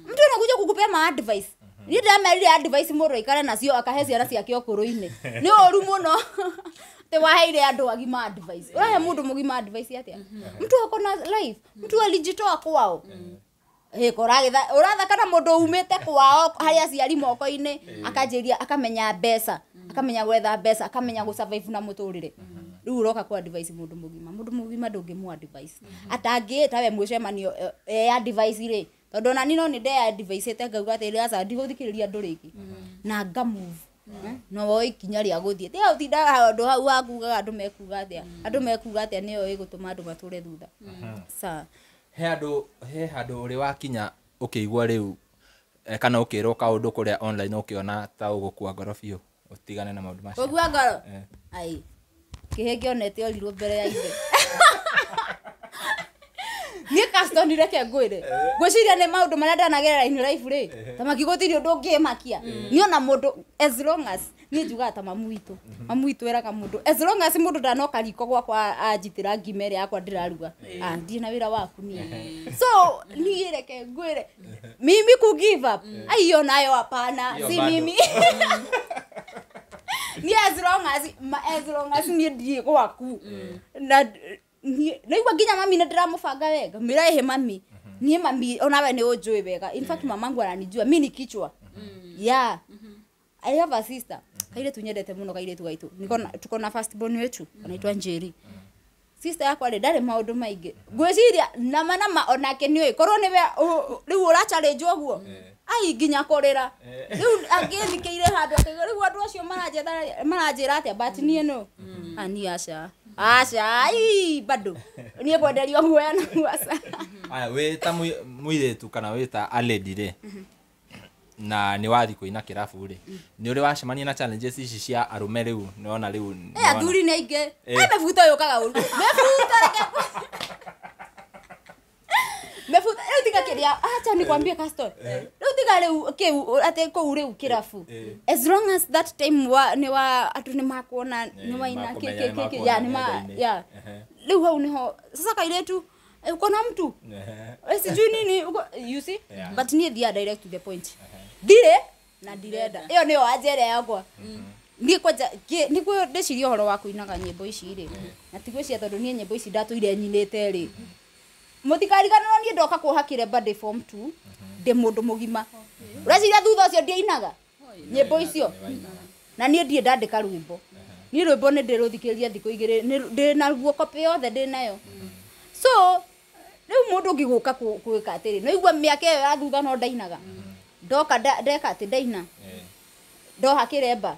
Mtu anakuja kukupea ma advice. Niĩ ndĩramerire advice mũndũ aikare nacio akahe ciana ciake ũkũrũ-inĩ. Nĩ ũru mũno. Atĩ waheire andũ agima advice. Ũrahe mũndũ mũgima advice atĩa? Mtu ako na life. Mtu alijitoa kwao. Ũrathaka na mũndũ umĩte kwao harĩa aciari moko-inĩ akanjĩria akamenya mbeca, akamenya gwetha mbeca, akamenya gũsurvive na mũtũrĩre. Rĩu ũroka kwa advice mũndũ mũgima. Mũndũ mũgima ndũngĩmũ advice. Atangĩĩta we mũcemanio advice rĩ. Tondũ ona niĩ no nĩ nde advice-ĩte ngauga atĩrĩ aca ndigũthikĩrĩria andũ rĩngĩ. Na nga move. No woe ikinya rĩa gũthiĩ. Tiga gũtindaga handũ hau hakugaga andũ mekuga atĩa. Andũ mekuga atĩa nĩyo ĩgũtũma andũ matũre thutha. Sawa. He handũ ũrĩ wakinya ũkĩigua rĩu kana ũkĩrwo kaũndũ kũrĩa online ũkĩona ta ũgũkua ngoro biũ ũtigane na maũndũ macio. Gũkua ngoro? Ai. Kĩhĩ kĩonete orirwo mbere ya ithe. Niĩ Caston reke ngwĩre. Ngwĩciria nĩ maũndũ marĩa ndanagerera in life rĩ. Ta makigũtirĩ ũndũ ũngĩmakia. Niĩ ona mũndũ as long as niĩ njugaga ta mamu witũ. Mamu witũ eraga mũndũ as long as mũndũ ndanoka riko gwakwa anjitĩra ngima ĩrĩa yakwa ndĩraruga. Ndirĩ na wĩra waku niĩ. So niĩ reke ngwĩre mimi ku give up. Aiyo nayo hapana si mimi. Ni as long as niĩ ndiĩ gwaku. Na Naigua nginya mami nĩ ndĩramũbanga wega. Mwĩra ĩhĩ mami. Niĩ mami onawe nĩ ũnjũĩ wega. In fact mamangu ananijua. Mi ni kichwa. Yeah. I have a sister. Kairetu nyendete mũno kairetu gaitũ. Niko na tuko na first born wetu anaitwa Njeri. Sister yakwa rĩ ndarĩ maũndũ maingĩ. Ngwĩciria nama nama onake nĩũĩ korwo nĩwe rĩu ũra challenge ũguo. Ai nginya kũrĩra. Rĩu angĩthikĩire handũ akauga rĩu andũ acio maranjetha maranjĩra atĩa but niĩ no. Ah niĩ aca. Aca ai bado. Niĩ ngwenderio guoya na aca. Aya wĩ ta mũirĩtu kana wĩ ta a lady rĩ na nĩ wathi kũina kĩrabu rĩ nĩ ũrĩ wacemania na challenges ici cia arũme rĩu nĩwona rĩu Eh athuri nĩ aingĩ. Ai mebuto yũkaga ũru. Mebuto reke. Mebuto rĩu tiga kĩrĩa acha nikwambie Castor. Rĩu tiga rĩu kĩu atĩ kũu rĩu kĩrabu. As long as that time wa nĩ wa andũ nĩ makuona nĩ waina kĩ ya nĩ ma ya. Rĩu hau nĩho sasa kairetu uko na mtu sijui nini uko you see but niĩ thiaga direct to the point. Ndire na ndirenda ĩyo nĩyo anjere yakwa. Niĩ kwanja nĩguo ndĩcirie ũhoro wa kũinaga nyĩmbo ici rĩ na ti gwĩciria tondũ niĩ nyĩmbo ici ndatũire nyinĩte rĩ mũtikariganĩrwo niĩ ndoka kuoha kĩremba ndĩ form 2 ndĩ mũndũ mũgima. Ũreciria thutha ũcio ndiainaga nyĩmbo icio na niĩ ndirĩ ndandĩka rwĩmbo. Niĩ rwĩmbo nĩ ndĩrũthikĩrĩria thikũ igĩrĩ ndĩ naruo copy yothe ndĩ nayo. So rĩu mũndũ ũngĩgũka gwĩka atĩrĩ no igua mĩaka ĩyo ya thutha no ndainaga ndoka ndeka atĩ ndaina ndoha kĩremba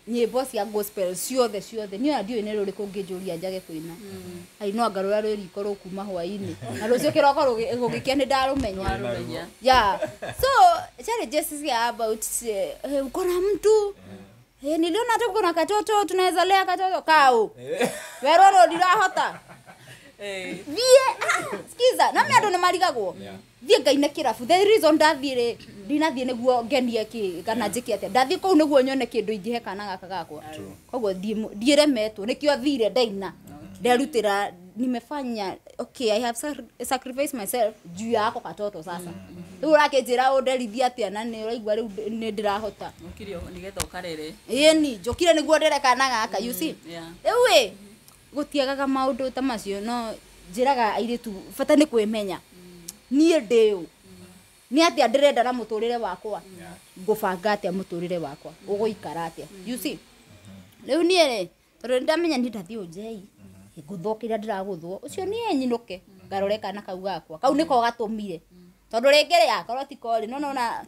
nyĩmbo cia gospel ciothe ciothe niĩ ona ndiũĩ nĩ rũrĩkũ ũngĩnjũria njage kũina. Ai no anga rũrĩa rwĩ riko rũkuma hwaĩ-inĩ na rũciũ kĩroko gũgĩkĩa nĩ ndarũmenya. Yeah. So challenges cia about uko na mtu niliona hata uko na katoto tunaweza lea katoto kau werwo no ndirahota. Thiĩ sikiza na mĩ andũ nĩ marigagwo. Thiĩ ngaine kĩrabu the reason ndathiĩ rĩ ndinathiĩ nĩguo ngenie kĩ kana njĩke atĩa ndathiĩ kũu nĩguo nyone kĩndũ ingĩhe kana gaka gakwa. Koguo ndiĩremetwo nĩkĩo thire ndaina nderutĩra nimefanya okay I have sacrificed myself juu yako katoto sasa. Rĩu ũrakĩnjĩra ũnderithia atĩa na nĩ ũraigua rĩu nĩ ndĩrahota. Ũkire nĩgetha ũkarere. Ĩni njũkire nĩguo ndere kana gaka you see. Rĩu ĩ gũtiagaga maũndũ ta macio no njĩraga airĩtu bata nĩ kwĩmenya. Niĩ ndĩ ũ nĩ atĩa ndĩrenda na mũtũrĩre wakwa ngũbanga atĩa mũtũrĩre wakwa ũgũikara atĩa you see. Rĩu niĩ rĩ tondũ nĩndamenya niĩ ndathiĩ ũnjei ngũthwo kĩrĩa ndĩragũthwo ũcio niĩ nyinũke ngarore kana kau gakwa kau nĩko gatũmire tondũ rĩngĩ rĩ akorwo ti ko rĩ no nona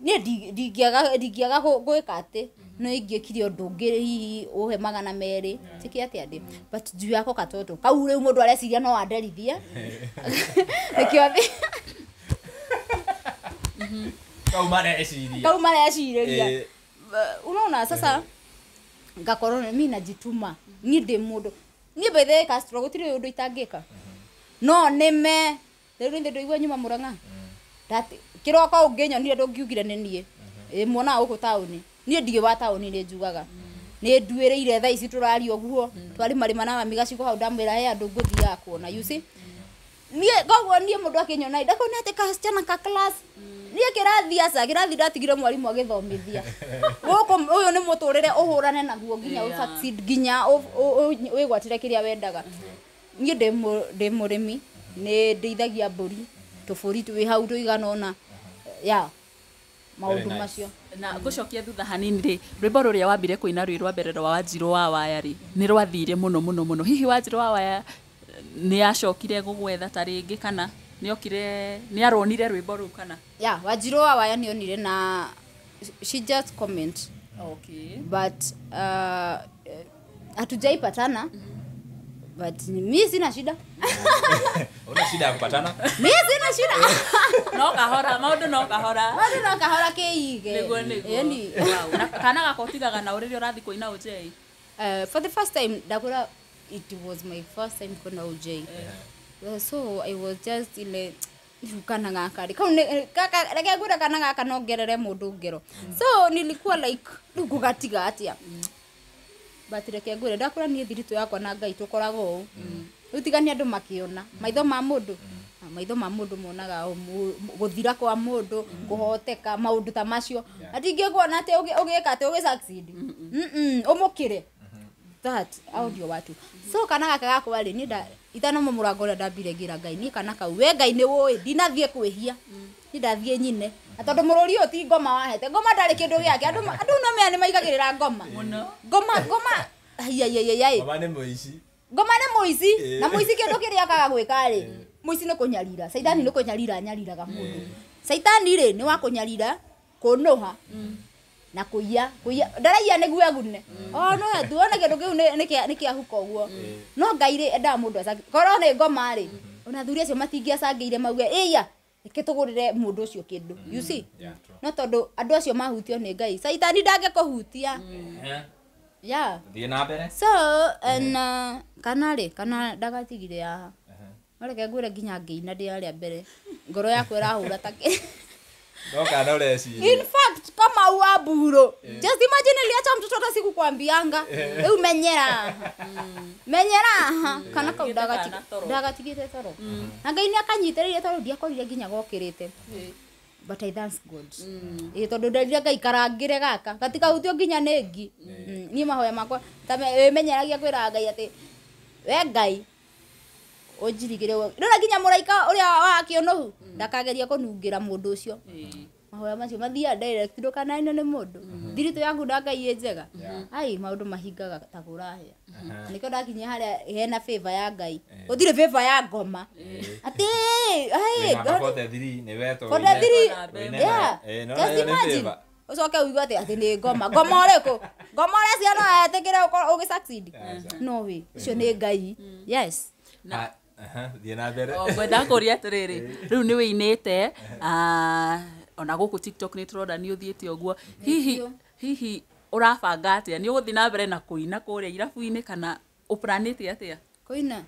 niĩ ndingĩaga gwĩka atĩ no ingĩkire ũndũ ũngĩ hihi ũhe 200 njĩke atĩa ndĩ but juu yako katoto kau rĩu mũndũ areciria no anderithie nĩkĩo kau mareciria kau marecirĩria. Unaona sasa ngakorwo mimi najituma niĩ ndĩ mũndũ niĩ by the way Castro gũtirĩ ũndũ itangĩka no nĩme rĩu nĩ ndũigua nyuma Murang'a ndati kĩroko ũngĩnyonire ndũngiugire nĩ niĩ ĩ muonaga gũkũ taũni niĩ ndirĩ wa taũni nĩ njugaga nĩ nduĩrĩire thaa ici tũraria ũguo twarĩ marĩma na mami gacigo hau ndamwĩra he andũ ngũthiaga kuona you see. Niĩ koguo niĩ mũndũ akĩnyona ndakona atĩ kasichana ka class niĩ kĩrathi aca kĩrathi ndatigire mwarimũ agĩthomithia gũkũ ũyũ nĩ mũtũrĩre ũhũrane naguo nginya ũ succeed nginya wĩgwatĩre kĩrĩa wendaga. Niĩ ndĩ mũrĩmi nĩ ndĩithagia mbũri tũbũri twĩ hau tũigana ũna ya maũndũ macio. Na ngũcokia thutha hanini rĩ rwĩmbo rũrĩa wambire kũina rwĩ rwa mbere rwa Wanjirũ wa Waya rĩ nĩ rwathire mũno mũno mũno hihi Wanjirũ wa Waya nĩ acokire gũgwetha ta rĩngĩ kana nĩokire nĩ aronire rwĩmbo rũu kana ya Wanjirũ wa Waya nĩonire na she just comment. Okay. But hatujaipatana but mimi sina shida. Una shida ya kupatana? Mimi sina shida. No kahora maundu no kahora. Maundu no kahora keige. Niguo niguo. Yani wow. Na kana gakotigaga na uriria urathi kuina UJ. For the first time ndakura it was my first time kwenda UJ. So I was just ile kana gaka rĩ kau kaka reke ngwĩre kana gaka no ngerere mũndũ ngero. So nilikuwa like rĩu ngũgatiga atĩa. But reke ngwĩre ndakũra niĩ thiritũ yakwa na Ngai tũkoragwo ũũ. Rĩu tiga nĩ andũ makĩona maitho ma mũndũ maitho ma mũndũ monaga gũthira kwa mũndũ kũhoteka maũndũ ta macio atingĩkuona atĩ ũgĩka atĩ ũgĩ succeed ũmũkĩre that audio watu. So kana gaka gakwa rĩ niĩ Itanoma mũrango ũrĩa ndambire ngĩra Ngai niĩ kana kau we Ngai nĩ wũĩ ndinathiĩ kwĩhia niĩ ndathiĩ nyine na tondũ mũrũri ũyũ ti ngoma wahete ngoma ndarĩ kĩndũ gĩake andũ no mea nĩ maigagĩrĩra ngoma ngoma ngoma aiaiaiai Ngoma nĩ mũici. Ngoma nĩ mũici na mũici kĩndũ kĩrĩa akaga gwĩka rĩ mũici nĩ kũnyarira caitani nĩ kũnyarira anyariraga mũndũ caitani rĩ nĩ wa kũnyarira kũnũha na kuiya kuiya ndaraiya nĩguo agune o no tu ona kĩndũ kĩu nĩ kĩahuka ũguo no Ngai rĩ endaga mũndũ acange korwo nĩ ngoma rĩ ona athuri acio matingĩacangĩire mauge ĩya reke tũgũrĩre mũndũ ũcio kĩndũ you see no tondũ andũ acio mahutio nĩ Ngai caitani ndangĩkũhutia yeah Thiĩ na mbere. So and kana rĩ kana ndagatigire haha no reke ngwĩre nginya ngĩina ndĩ harĩa mbere ngoro yakwa ĩrahũra ta kĩ No kana ũreciria. In fact kama uaburo. Just imagine niliacha mtoto hata sikukwambianga. Rĩu menyera. Menyera kana kau ndagatigĩte toro. Na Ngai nĩ akanyitĩrĩire tondũ ndiakorire nginya gokĩrĩte. But I thank God. Ĩ tondũ nderire Ngai karangĩre gaka gatikahutio nginya nĩ ngi. Niĩ mahoya makwa ta menyeragia kwĩra Ngai atĩ we Ngai ũnjirigĩre ndona nginya mũraika ũrĩa wa kĩonohu ndakageria kũnungĩra mũndũ ũcio mahoya macio mathiaga direct ndũkanainwo nĩ mũndũ thiritũ yaku na Ngai ĩ njega ai maũndũ mahingaga ta kũrahĩa nĩkĩo ndakinyia harĩa hena favor ya Ngai gũtirĩ favor ya ngoma atĩ ai 43 nĩ wetwo 43 yeah just imagine ucoke uigue atĩ atĩ nĩ ngoma ngoma ũrĩkũ ngoma ũrĩa ciana etĩkĩre ũgĩ succeed no way ũcio nĩ Ngai yes Thiĩ na mbere. Ngwenda kũria atĩrĩrĩ rĩu nĩ wĩinĩte ona gũkũ TikTok nĩ tũrona nĩ ũthiĩte ũguo hihi hihi ũrabanga atĩa nĩ ũgũthiĩ na mbere na kũina kũrĩa irabu-inĩ kana ũplanĩte atĩa kũina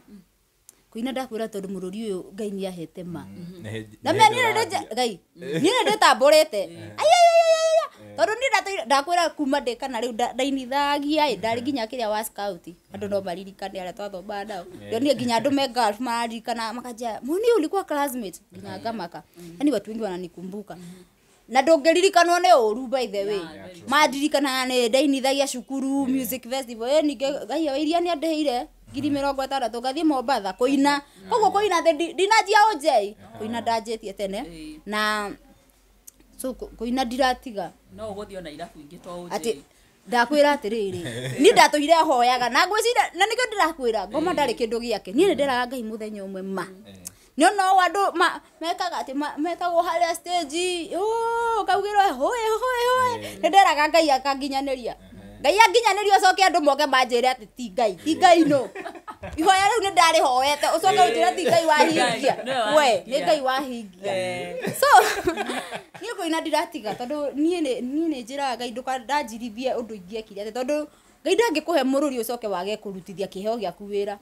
kũina ndakwĩra tondũ mũrũri ũyũ Ngai nĩ ahete ma na mea niĩ Ngai niĩ nĩ ndĩtambũrĩte aiaiaiaia tondũ niĩ ndakwĩra kuma ndĩ kana rĩu ndainithagia ĩ ndarĩ nginya kĩrĩa wa scout andũ no maririkane arĩa twathomaga nao ndionire nginya andũ me golf mararirikana makanjia Moni ulikuwa classmate nginya ngamaka yani watu wengi wananikumbuka na ndũngĩririkanwo nĩ ũru by the way mandirikanaga nĩ ndainithagia cukuru music festival ĩ ningĩ Ngai wa iria nĩ andĩhĩire 60,000 ngathiĩ Mombatha kũina koguo kũina atĩ ndinanjia ũnjei kũina ndanjĩtie tene na so kũina ndiratiga no ũgũthiĩ ona irabu ingĩ to ũnjei atĩ ndakwĩra atĩrĩrĩ niĩ ndatũire hoyaga na ngwĩciria na nĩkĩo ndĩrakwĩra ngoma ndarĩ kĩndũ gĩake niĩ nĩ nderaga Ngai mũthenya ũmwe ma nĩ ona ũũ andũ mekaga atĩ metagwo harĩa stage ũkaugĩrwo hoe hoe hoe nĩ nderaga Ngai akanginyanĩria Ngai anginyanĩria ũcoke andũ moke manjĩre atĩ ti Ngai no ihoya rĩu nĩ ndarĩhoete ũcoke ũnjĩre ti Ngai wahingia we nĩ Ngai wahingia so niĩ kũina ndiratiga tondũ niĩ nĩ njĩraga Ngai ndũkandanjirithie ũndũ ingĩekire atĩ tondũ Ngai ndangĩkũhe mũrũri ũcoke wage kũrutithia kĩheo gĩaku wĩra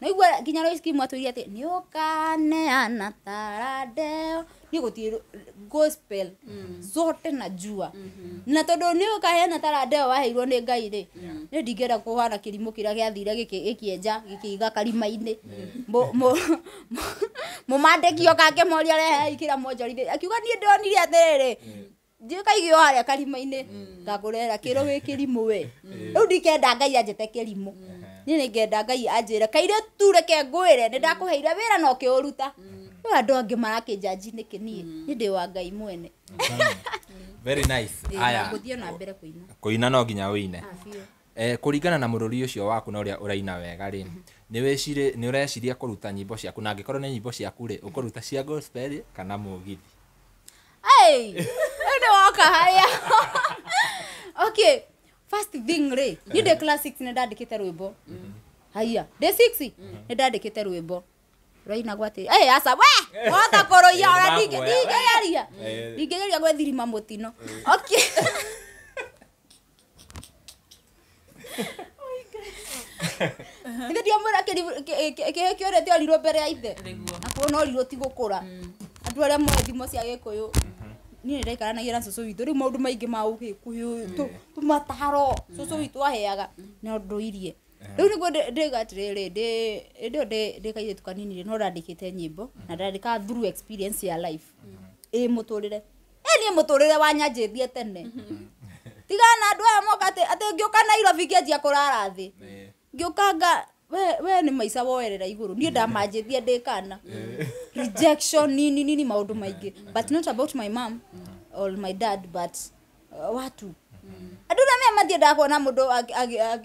na igua nginya Lois Kim atwĩrire atĩ nĩ ũkaneana tarandeo niĩ gũtirĩ gospel zote najua na tondũ nĩ ũkaheana tarandeo waheirwo nĩ Ngai rĩ nĩ ndingĩenda kũhana kĩrimũ kĩrĩa gĩathire gĩkĩenja gĩkĩiga karima-inĩ mũmandĩki oka akĩmoria rehei kĩrĩa mwonjorithia akiuga niĩ ndonire atĩrĩrĩ ndikaigio harĩa karima-inĩ ngakũrehera kĩro wĩ kĩrimũ we rĩu ndikenda Ngai anjĩte kĩrimũ niĩ nĩngenda Ngai anjĩre kairĩtu reke ngwĩre nĩ ndakũheire wĩra na ũkĩũruta rĩu andũ angĩ marakĩnjanji nĩkĩ niĩ niĩ ndĩ wa Ngai mwene Very nice. Aya gũthiĩ na mbere kũina kũina no nginya ũine kũringana na mũrũri ũcio waku na ũrĩa ũraina wega rĩ nĩ ũreciria kũruta nyĩmbo ciaku na angĩkorwo nĩ nyĩmbo ciaku rĩ ũkũruta cia gospel kana mũgithi Hey, nĩ woka harĩa okay first thing rĩ niĩ ndĩ class 6 nĩ ndandĩkĩte rwĩmbo haiya ndĩ 6 nĩ ndandĩkĩte rwĩmbo rwainagwo atĩ ĩ aca we wahota kũrũiya ona ndingĩgeria ndingĩgeria gwĩthirima mũtino okay ithe ndiamwĩra kĩhĩ kĩũrĩa tiorirwo mbere ya ithe na kuona orirwo ti gũkũra andũ arĩa moĩ thimo cia Gĩkũyũ niĩ nĩ ndaikaranagia na cũcũ witũ rĩu maũndũ maingĩ ma ũgĩkũyũ tũmataro cũcũ witũ aheaga no ndũirie rĩu nĩguo ndĩga atĩrĩrĩ hĩndĩ ĩyo ndĩ kairĩtu kanini rĩ no ndandĩkĩte nyĩmbo na ndandĩkaga through experience ya life ĩ mũtũrĩre ĩ niĩ mũtũrĩre wanyanjĩtie tene tigana na andũ aya moka atĩ ngĩũka Nairobi ngĩanjia kũrara thĩ ngĩũka nga We nĩ maica woerera igũrũ. Niĩ ndamanjĩtie ndĩ kana. Rejection nini nini maũndũ maingĩ. But not about my mom or my dad, but watu. Andũ na mea matiendaga kuona mũndũ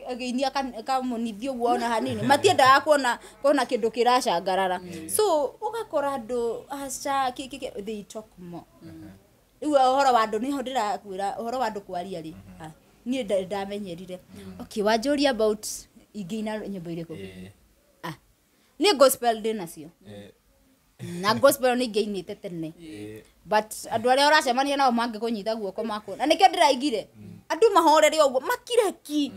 agĩinia kamũnithio ũguo ona hanini. Matiendaga kuona kĩndũ kĩracangarara. So ũgakora andũ aca they talk more. Rĩu ũhoro wa andũ nĩho ndĩrakwĩra ũhoro wa andũ kwaria rĩ. Niĩ ndamenyerire. Okay, wanjũria about ingĩina nyĩmbo irĩkũ? Niĩ gospel ndĩ nacio. Na gospel nĩ ingĩinĩte tene. But andũ arĩa ũracemania nao mangĩkũnyita guoko makwo. Na nĩkĩo ndĩraigire. Andũ mahorere ũguo makire ki.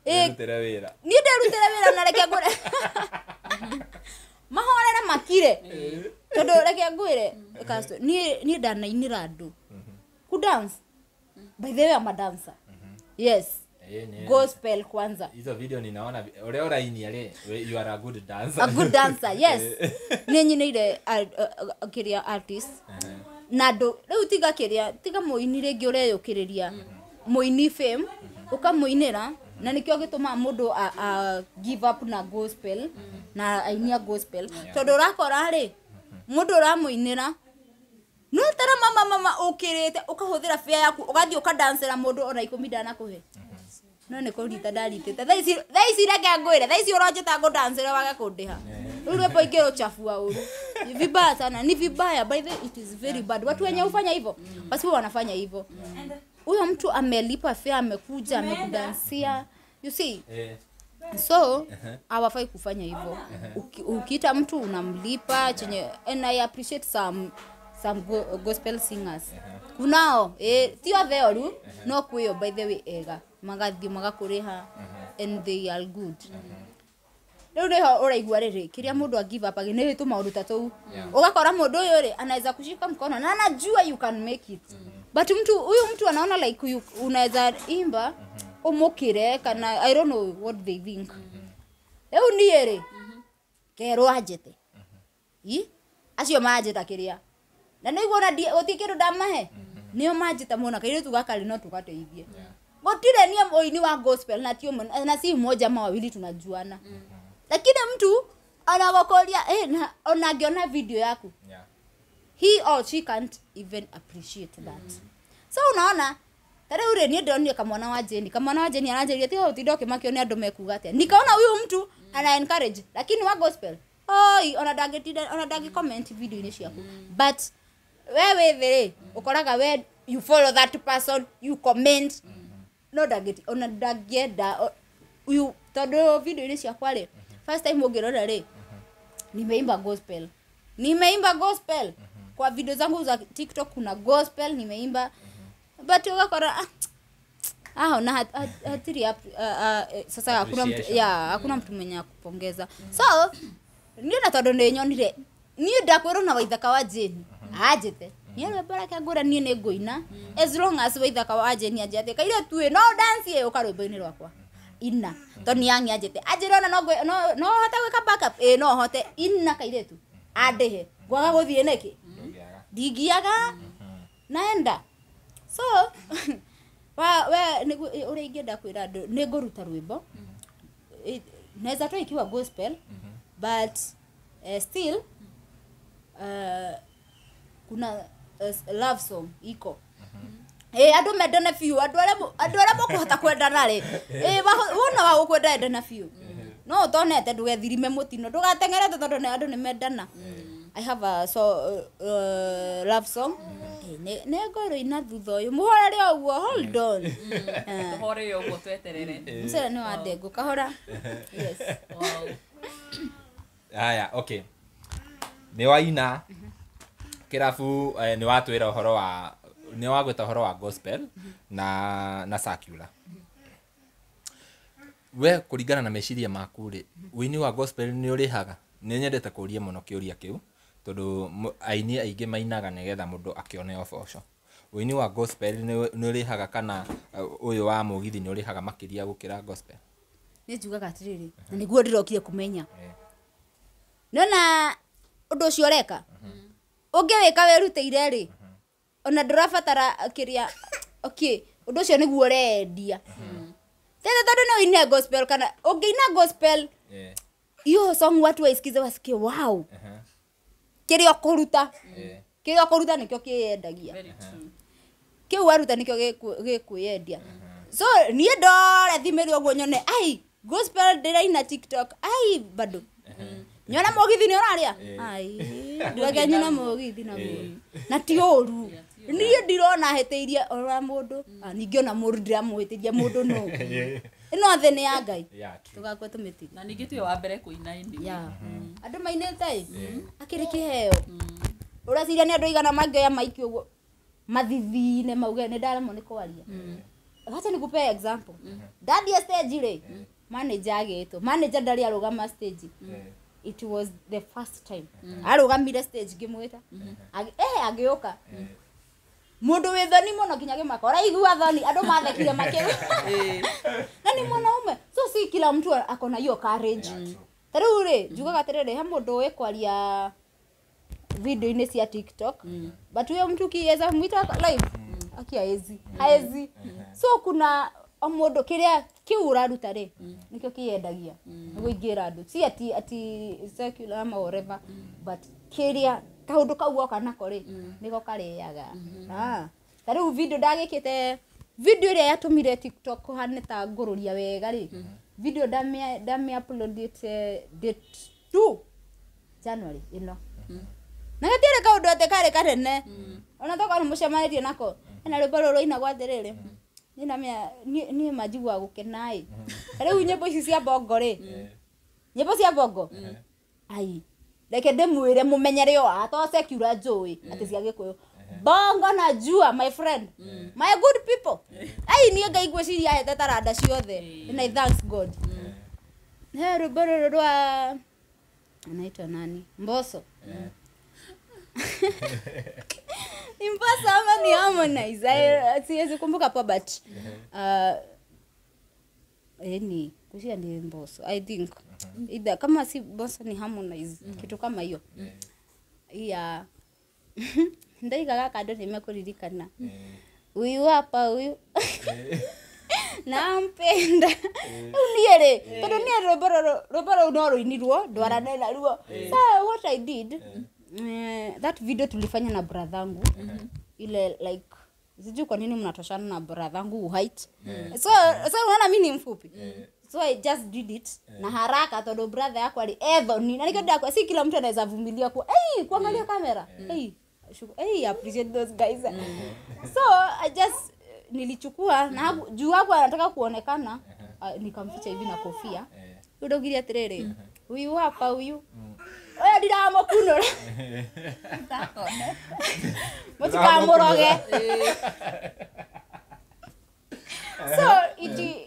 Nderutĩre wĩra. Niĩ nderutĩre wĩra na reke ngwĩre. Mahorere makire. Tondũ reke ngwĩre, niĩ ndanainĩra andũ. Ku dance. By the way, I'm a dancer. Yes. Gospel kwanza. Hizo video ninaona ule urainia le, you are a good dancer. A good dancer, yes. Nĩ nyinĩire kĩrĩa artist. Na andũ rĩu tiga kĩrĩa, tiga mũini rĩngĩ ũreyũkĩrĩria. Mũini fame, ũkamũinĩra, na nĩkĩo gĩtũmaga mũndũ a give up na gospel, na ainia gospel. Tondũ ũrakora rĩ, mũndũ ũramũinĩra, no tara mama ũkĩrĩte, ũkahũthĩra fare yaku, ũgathiĩ ũkadancera mũndũ ona 10 ndanakũhe. No nĩ kũrita ndaritĩte. Thaa ici reke ngwĩre, thaa ici ũronjĩta ngũdancera wage kũndĩha. Rĩu rwĩmbo ingĩrũchafua ũru. Ni vibaya sana, ni vibaya. By the way, it is very bad. Watu wenye hufanya hivyo, basi wao wanafanya hivyo. Huyo mtu amelipa fare, amekuja, amekudansia. You see? So, hawafai kufanya hivyo. Ukiita mtu unamlipa chenye, and I appreciate some gospel singers. Kunao, ti othe oru, no kwĩyo by the way ega. Magathiĩ magakũrĩha and they are good. Rĩu nĩho ũraigua rĩrĩ, kĩrĩa mũndũ a give up nĩ tũmaũndũ ta tũu. Ũgakora mũndũ ũyũ rĩ, anaweza kushika mkono na anajua you can make it. But mtu huyu mtu anaona like unaweza imba umukire kana I don't know what they think. Rĩu niĩ rĩ, kerwo anjĩte. Acio manjĩta kĩrĩa. Na nĩguo na gũtirĩ kĩndũ ndamahe. Nĩo manjĩta mũno kairĩtu gaka rĩ no tũgateithie. Gũtirĩ niĩ mũini wa gospel na tio na si mmoja ama wawili tunajuana. Lakini mtu anagokoria na ona video yaku. He or she can't even appreciate that. So unaona tare ure niĩ ndonire kamwana wa Jeni, kamwana wa Jeni aranjĩria ti ũtinda ũkĩmakio nĩ andũ mekuga atĩa. Nikaona huyu mtu ana encourage lakini wa gospel oi ona ndangĩtinda ona ndangĩ comment video-inĩ ciaku. But wewe thĩ ũkoraga we you follow that person, you comment. No ndangĩti ona ndangĩenda uyu tondũ video-inĩ ciakwa rĩ first time ũngĩrora rĩ nimeimba gospel. Nimeimba gospel. Kwa video zangu za TikTok kuna gospel nimeimba. But ugakora na hatiri sasa hakuna mtu hakuna mtu mwenye akupongeza. So niĩ na tondũ nĩ nyonire niĩ ndakwĩrwo na Waithaka wa Jane anjĩte niĩ rwĩmbo reke ngũre niĩ nĩ ngũina as long as Waithaka wa Jane anjĩte kairĩtu ĩ no dance ĩ ũka rwĩmbo-inĩ rwakwa ina tondũ nĩ yangi anjĩte anjĩre ona no hote gwĩka backup no hote ina kairĩtu andĩhe ngwaga gũthiĩ nĩkĩ ndingiaga naenda. So we ũrĩa ingĩenda kwĩra andũ nĩ ngũruta rwĩmbo naweza toa ikiwa gospel but still kuna love song iko. Andũ mendane biũ, andũ arĩa mũkũhota kwendana rĩ, wona wa gũkwenda endana biũ. No ũtonete ndũgethirime mũtino, ndũgateng'erete tondũ andũ nĩ mendana. I have a love song. Nĩ ngũrũina thutha ũyũ. Mũhorere ũguo, hold on. Tũhorere ũguo tweterere. Mũcere nĩ wa ndengũ kahora. Yes. Wow. Haya, okay. Nĩ waina kĩrabu nĩ watwĩra ũhoro wa nĩ wagwĩta ũhoro wa gospel na secular. We kũringana na meciria maku rĩ, ũini wa gospel nĩ ũrĩhaga? Nĩ nyendete kũũria mũno kĩũria kĩu tondũ aini aingĩ mainaga nĩgetha mũndũ akĩone ũboco. Ũini wa gospel nĩ ũrĩhaga kana ũyũ wa mũgithi nĩ ũrĩhaga makĩria gũkĩra gospel? Nĩ njugaga atĩrĩrĩ, na nĩguo ndĩrokire kũmenya. Nĩwona ũndũ ũcio ũreka ũngĩwĩka wĩrutĩire rĩ, ona ndũrabatara kĩrĩa okay, ũndũ ũcio nĩguo ũrendia. Tete tondũ no ũine gospel kana ũngĩina gospel Hiyo song watu waisikize wasikie wow. Kiria kuruta. Kiria kuruta nikio kiyendagia. Kiu waruta nikio gikwiyendia. So nie ndore thimĩre ũguo nyone ai gospel ndĩraina TikTok ai bado. Nyona mũgithi nĩ ũraria? Ai ndwege nyona mũgithi naguo. Na ti ũru. Niĩ ndirona hĩtĩirie ora mũndũ. Ningĩ ona mũndũ ndiramũhĩtĩria mũndũ no. Ĩno thĩ nĩ ya Ngai. Tũgakua tũmĩtige. Na ningĩ tiwe wa mbere kũina ini. Andũ mainĩte ĩ akĩrĩ kĩheo. Ũreciria nĩ andũ aigana mangĩoya maiki ũguo mathithine mauge nĩ ndaremwo nĩ kwaria. Wacha nikupe example. Ndathiĩ stage rĩ, manager agĩtwo. Manager ndarĩ arũgama stage. It was the first time. Arũgamire stage ngĩmwĩta. Agĩũka. Mũndũ wĩ thoni mũno nginya gĩmaka. Ũraigua thoni andũ mathekire makĩu. Na ni mwanaume. So si kila mtu akona hiyo courage. Ta rĩu rĩ, njugaga atĩrĩrĩ, he mũndũ ũĩ kwaria video-inĩ cia TikTok. But huyo mtu kiweza mwita live akiaezi. Haezi. So kuna o mũndũ kĩrĩa kĩu ũraruta rĩ nĩkĩo kĩyendagia. Nĩguo ingĩra andũ. Si ati secular ama whatever, but kĩrĩa kaũndũ kau woka nako rĩ nĩko karĩaga. Ta rĩu video ndagĩkĩte video ĩrĩa yatũmire TikTok kũhane ta ngũrũria wega rĩ video ndamĩ uploadĩte date 2 January ĩno. Na gatiarĩ kaũndũ atĩ karĩ kanene. Ona tokorwo nĩ mũcemanĩtie nako. Hena rwĩmbo rũrũ rũinagwo atĩrĩrĩ niĩ manjiguaga gũkena ĩ. Rĩu nyĩmbo ici cia bongo rĩ nyĩmbo cia bongo ai reke ndĩmwĩre mũmenyere o to secular njũĩ atĩ cia Gĩkũyũ. Bongo na jua my friend. My good people. Ai niĩ Ngai ngwĩciria ahete taranda ciothe. And I thanks God. He rwĩmbo rũrũ rwa anaitwa nani? Mbosso. Mbosso ama ni Harmonize. Siwezi kumbuka poa but ni kushia ni Mbosso I think. Either kama si Mbosso ni Harmonize kitu kama hiyo. Yeah. Ndaigaga kando nimekuririkana. Huyu hapa huyu. Nampenda. Niĩ rĩ tondu niĩ rwĩmbo rũu no rũinirwo ndwarane naruo. So what I did that video tulifanya na brathangu ile like sijui kwa nini mnatoshana na brathangu height. So unaona mimi ni mfupi. So I just did it na haraka tondu brother yako ali ethoni na nikio ndakwa si kila mtu anaweza vumilia kwa kuangalia kamera. Hey, appreciate those guys. So I just nilichukua na juu hapo anataka kuonekana nikamficha hivi na kofia. Ndogiria atiriri huyu hapa huyu. Oya ndiramukunura. Mutikamuroge. So iti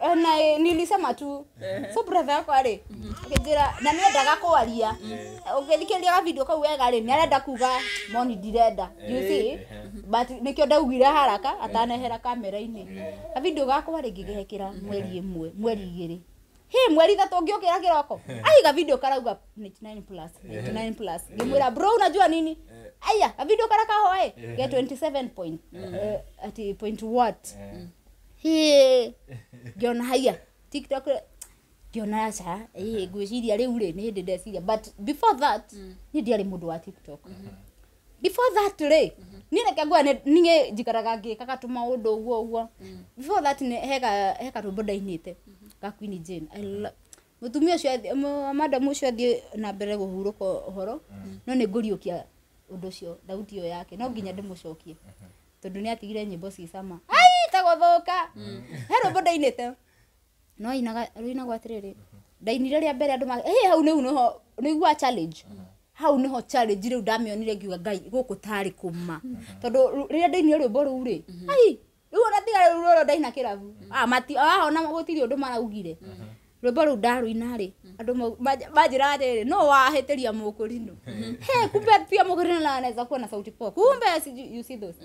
na nilisema tu so brother yako ari akijira na niendaga kwaria ũngĩthikĩrĩria video kau wega rĩ nĩarenda kuga moni ndirenda you see but nikio ndaugire haraka atanehera kamera-inĩ a video gakwa rĩ ngĩgekĩra mweri ĩmwe mweri igĩrĩ he mweri ithatũ ngĩũkĩra kĩroko aiga video karauga 99 plus 99 plus ngĩmwĩra bro unajua nini aya a video karakahoe ge 27 point ati point what he ngiona haya TikTok ngiona aca ngwĩciria rĩu rĩ nĩ hĩndĩ ndeciria but before that niĩ ndiarĩ mũndũ wa TikTok before that rĩ niĩ reke ngwa niĩ njikaraga ngĩkaga tũmaũndũ ũguo ũguo before that he karwĩmbo ndainĩte ga Queen Jane mũtumia ũcio madam ũcio athiĩ na mbere kũhurũka ũhoro no nĩ ngũriũkia ũndũ ũcio thauti ĩyo yake no nginya ndĩmũcokie tondũ nĩ atigire nyĩmbo ci cama ai tagũthũka he rwĩmbo ndainĩte no inaga ruinagwo atiriri ndainire rĩa mbere andũ hau nĩu nĩho nĩigua challenge hau nĩho challenge rĩu ndamĩonire ngiuga Ngai gũkũ tarĩ kũma tondũ rĩrĩa ndainire rwĩmbo rũu rĩ ai rĩu ona tiga rĩu rũrũ ndaina kĩrabu mati ona gũtirĩ ũndũ maraugire rwĩmbo rũu ndarũina rĩ andũ manjĩraga atĩrĩrĩ no wahĩtĩria mũkũrinũ he kumbe pia mũkũrinũ na anaweza kuwa na sauti poa kumbe you see those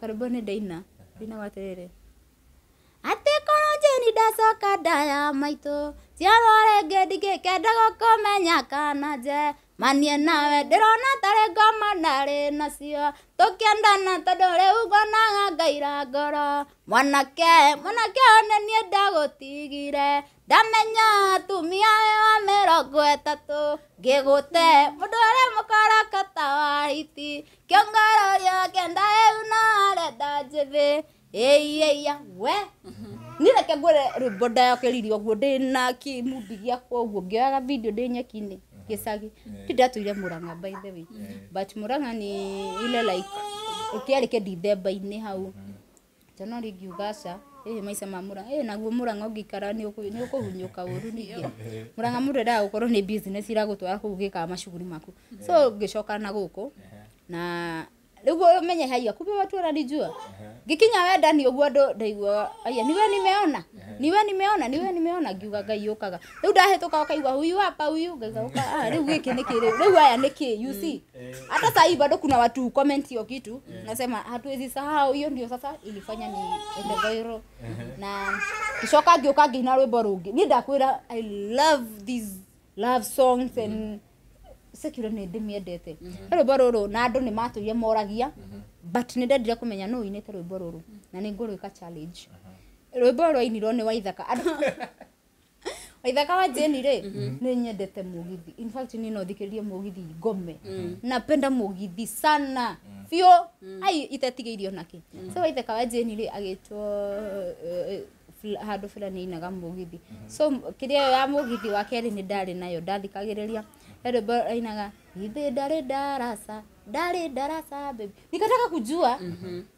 karwĩmbo nĩ ndaina ndinagwo atĩrĩrĩ ate korwo Jane Ndacoka ndaya maitũ ciarwa rĩngĩ ndingĩkenda gũkũmenya kana nje manie nawe ndĩrona tarĩ ngoma ndarĩ nacio tũkĩendana tondũ rĩu ngonaga ngaira ngoro mwanake mwanake one niĩ ndagũtigire ndamenya atumia wa 30 ngĩgũte mũndũ ũrĩa mũkorokota wa hiti kĩongororia kenda ĩu no arenda njĩthĩ ĩiya we niĩ reke ngwĩre rwĩmbo ndayokĩririe ũguo ndĩna kĩmundi gĩakwa ũguo ngĩoyaga video ndĩ nyeki-inĩ gĩcagi ti ndatũire Murang'a by the way but Murang'a ni ile like kĩarĩ kĩndithemba-inĩ hau January ngiuga aca ĩĩ maica ma Murang'a ĩĩ naguo Murang'a ũngĩikara nĩ ũkũhunyũka ũru ningĩ Murang'a mũndũ endaga gũkorwo nĩ business iragũtwara kũu ũgĩkaga macuguri maku so ngĩcoka na gũkũ na rĩu ũmenye haiya kumbe watu wananijua ngikinya wendani ũguo andũ ndaigua aya niwe nimeona niwe nimeona niwe nimeona ngiuga Ngai yũkaga rĩu ndahĩtũka ũkaigua huyu hapa huyu ngaiga ũka ah rĩu gĩkĩ nĩkĩ rĩu aya nĩkĩ you see hata sasa hivi bado kuna watu comment hiyo kitu nasema hatuwezi sahau hiyo ndio sasa ilifanya ni ende viral na kishoka ngĩũka ngĩina rwĩmbo rũngĩ niĩ ndakwĩra I love these love songs and secular nĩ ndĩmĩendete rwĩmbo rũrũ na andũ nĩ matũire moragia but nĩ ndendire kũmenya nũ ũinĩte rwĩmbo rũrũ na nĩ ngũrwĩka challenge rwĩmbo rwainirwo nĩ Waithaka Waithaka wa Jane rĩ nĩ nyendete mũgithi in fact niĩ no thikĩrĩrie mũgithi ngome napenda mũgithi sana biũ ai itetigĩirio nakĩ so Waithaka wa Jane rĩ agĩtwo handũ fulani ainaga mũgithi so kĩrĩa ya mũgithi wa kerĩ nĩ ndarĩ nayo ndathikagĩrĩria rwĩmbo ainaga ithe ndarĩ darasa baby nikataka kujua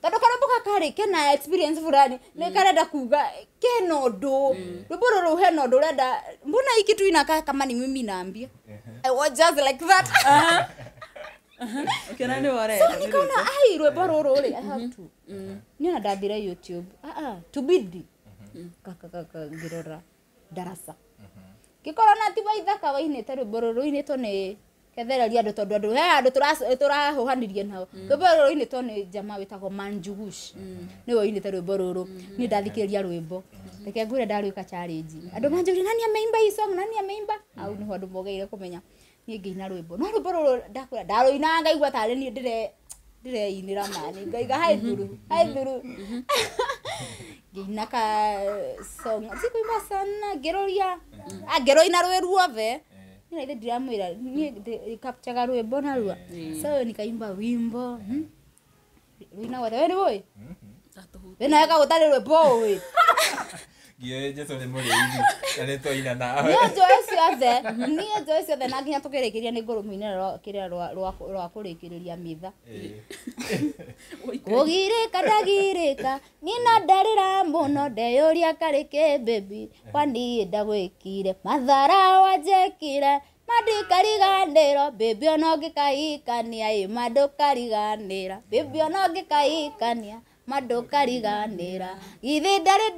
tondũ karwĩmbo gaka rĩ kena experience fulani nĩ karenda kuga kena ũndũ rwĩmbo rũrũ hena ũndũ ũrenda mbona hii kitu inakaa kama ni mimi naambia I was just like that Ukiona nĩ warenda so nikaona ai rwĩmbo rũrũ rĩ I have to niĩ ona ndathire YouTube tubidi kaka ngĩrora darasa ngĩkorwo ti Waithaka wainĩte rwĩmbo rũrũ rũinĩtwo nĩ kethereria andũ tondũ andũ he andũ tũrahũhanirie nao rwĩmbo rũrũ rũinĩtwo nĩ jamaa wĩtagwo Manjugush nĩwe ũinĩte rwĩmbo rũrũ niĩ ndathikĩrĩria rwĩmbo reke ngwĩre ndarwĩka challenge andũ manjũria nani ameimba hii song nani ameimba hau nĩho andũ mogeire kũmenya niĩ ngĩina rwĩmbo no rwĩmbo rũrũ ndakwĩra ndarũinaga ngaigua tarĩ niĩ ndĩreinĩra mani ngaiga hai thuru hai thuru ngĩina ka song sikuimba sana ngĩrũria ngĩrũina rwĩ ruothe niĩ ithe ndiramwĩra niĩ capture rwĩmbo narua so nikaimba wimbo rũina wothe we nĩ ũĩ we nawe kagũtarĩ rwĩmbo ũĩ Ngiũĩ Jesũ nĩ mũrĩithi na nĩ twaina nawe niĩ njũĩ ciothe niĩ njũĩ ciothe na nginya tũkĩrĩkĩria nĩ ngũrũmũinĩra kĩrĩa rwa kũrĩkĩrĩria mitha kũgirĩka ndagirĩka niĩ na ndarĩra mũno ndeyũria karĩ kĩ baby kwani ndagwĩkire mathara wanjĩkire mandikariganĩra baby ona ũngĩkahikania ĩ mandũkariganĩra baby ona ũngĩkahikania mandũkariganĩra githĩ ndarĩ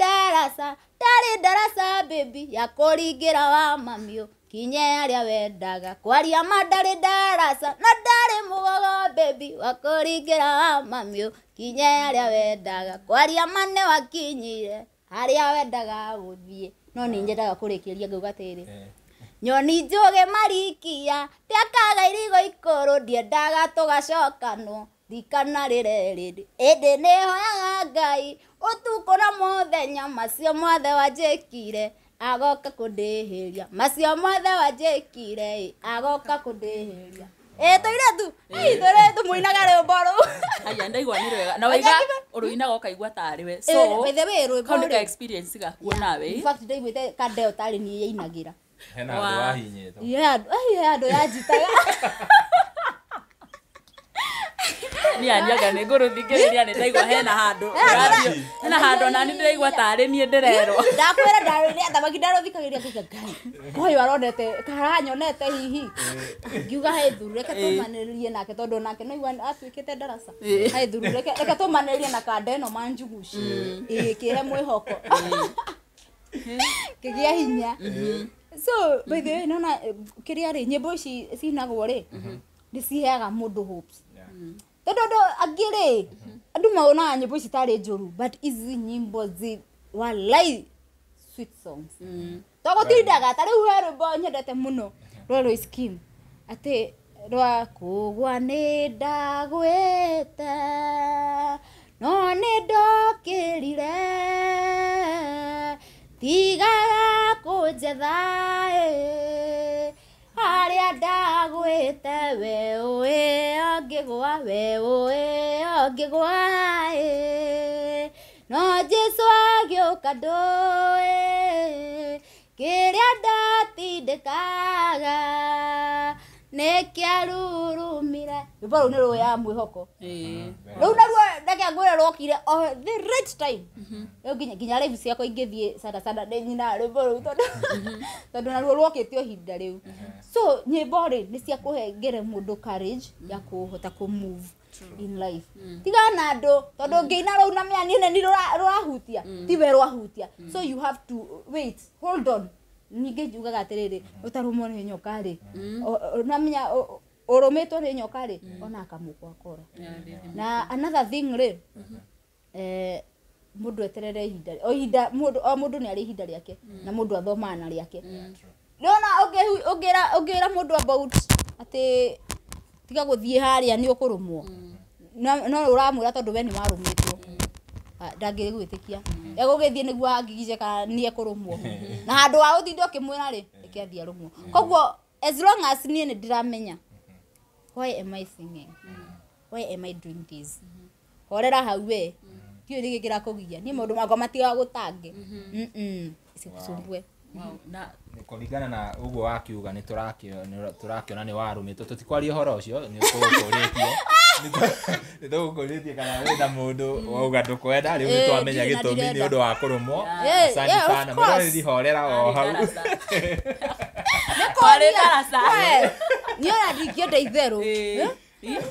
darasa baby ya kũringĩra wa mamiũ kinye arĩa wendaga kwaria ma ndarĩ darasa na ndarĩ mũgogo baby wa kũringĩra wa mamiũ kinye arĩa wendaga kwaria ma nĩ wakinyire harĩa wendaga gũthiĩ no nĩ nyendaga kũrĩkĩria ngauga atĩrĩ nyoni njũgĩ marikia tĩakaga irigo ikũrũ ndiendaga tũgacokanwo ndikanarĩre rĩndĩ ĩndĩ nĩhoyaga Ngai ũtukũ na mũthenya macio mothe wanjĩkire agoka kũndĩhĩria macio mothe wanjĩkire agoka kũndĩhĩria ĩ tũirĩtu tũirĩtu mũinaga rwĩmbo rũu haya ndaigua nĩ rwega na waiga ũrũinaga ũkaigua tarĩ we so by the way rwĩmbo kau nĩ ka experience gaku nawe in fact ndaiguĩte kandeo tarĩ niĩ yainagĩra hena andũ wahinyĩtwo he andũ yanjitaga ni aniaga nĩ ngũrũthikĩrĩria nĩ ndaigua hena handũ hena handũ ona nĩ ndĩraigua tarĩ niĩ ndĩrerwo ndakwĩra ndarũrĩa thamaki ndarũthikagĩrĩria ngaiga Ngai koyo aronete karanyonete hihi ngiuga he thuru reke tũmanĩrĩrie nake tondũ nake no igua atuĩkĩte darasa he thuru reke tũmanĩrĩrie na kanda ĩno Manjugush ĩ kĩhe mwĩhoko kĩgĩa hinya so by the way nona kĩrĩa rĩ nyĩmbo ici cinagwo rĩ nĩ ciheaga mũndũ hopes tondũ andũ angĩ rĩ andũ maonaga nyĩmbo ici tarĩ njũru but ici nyĩmbo walai sweet songs. Tũgũtindaga ta rĩu he rwĩmbo nyendete mũno rwa Lois Kim atĩ rwa kũgwa nĩ ndagwĩte no nĩ ndokĩrire tigaga kũnjetha ĩ harĩa ndagwĩte we ũĩ ũngĩgũa we ũĩ ũngĩgũa ĩ no Jesũ agĩũka ndũĩ kĩrĩa ndatindĩkaga nĩkĩarurumire. Rwĩmbo rũu nĩ rũya mwĩhoko. Rĩu naruo reke ngwĩre rwokire o the right time. Rĩu nginya live ciakwa ingĩthiĩ sana sana nĩ nyinaga rwĩmbo rũu tondũ naruo rwokĩte o ihinda rĩu. So nyĩmbo rĩ nĩ cia kũhengere mũndũ courage ya kũhota kũ move in life. Tigana na andũ tondũ ũngĩina rũu na mĩario nĩ rũrahutia ti we rwahutia. So you have to wait, hold on. Ningĩ njugaga atĩrĩrĩ ũtarũmwo nĩ nyoka rĩ namenya ũrũmĩtwo nĩ nyoka rĩ ona akamũkwa kora. Na another thing rĩ mũndũ eterere ihinda o ihinda mũndũ o mũndũ nĩ arĩ ihinda rĩake na mũndũ athomaga na rĩake. Nĩwona ũngĩra mũndũ about atĩ tiga gũthiĩ harĩa nĩ ũkũrũmwo no ũramwĩra tondũ we nĩ warũmĩtwo ndangĩgwĩtĩkia egũgĩthiĩ nĩguo angigice kana nĩ ekũrũmwo na handũ ha ũtinde ũkĩmwĩra rĩ reke athiĩ arũmwo. Koguo as long as niĩ nĩ ndĩramenya why am I singing, why am I doing this, horera hau we ndiũĩ nĩkĩ kĩrakũgia niĩ maũndũ makwa matigaga gũtange isikusumbue. Na kũringana na ũguo wakiuga nĩ tũrakĩona nĩ warũmĩtwo tũtikwaria ũhoro ũcio nĩ tũgũkũrĩtie nĩ tũgũkũrĩtie kana wĩna mũndũ wauga ndũkwenda rĩu nĩ twamenya gĩtũmi nĩ ũndũ wa kũrũmwo. Asante sana mwĩroreri horera o hau. Kwarĩ ndaraca. Niĩ ona ndingĩenda itherũ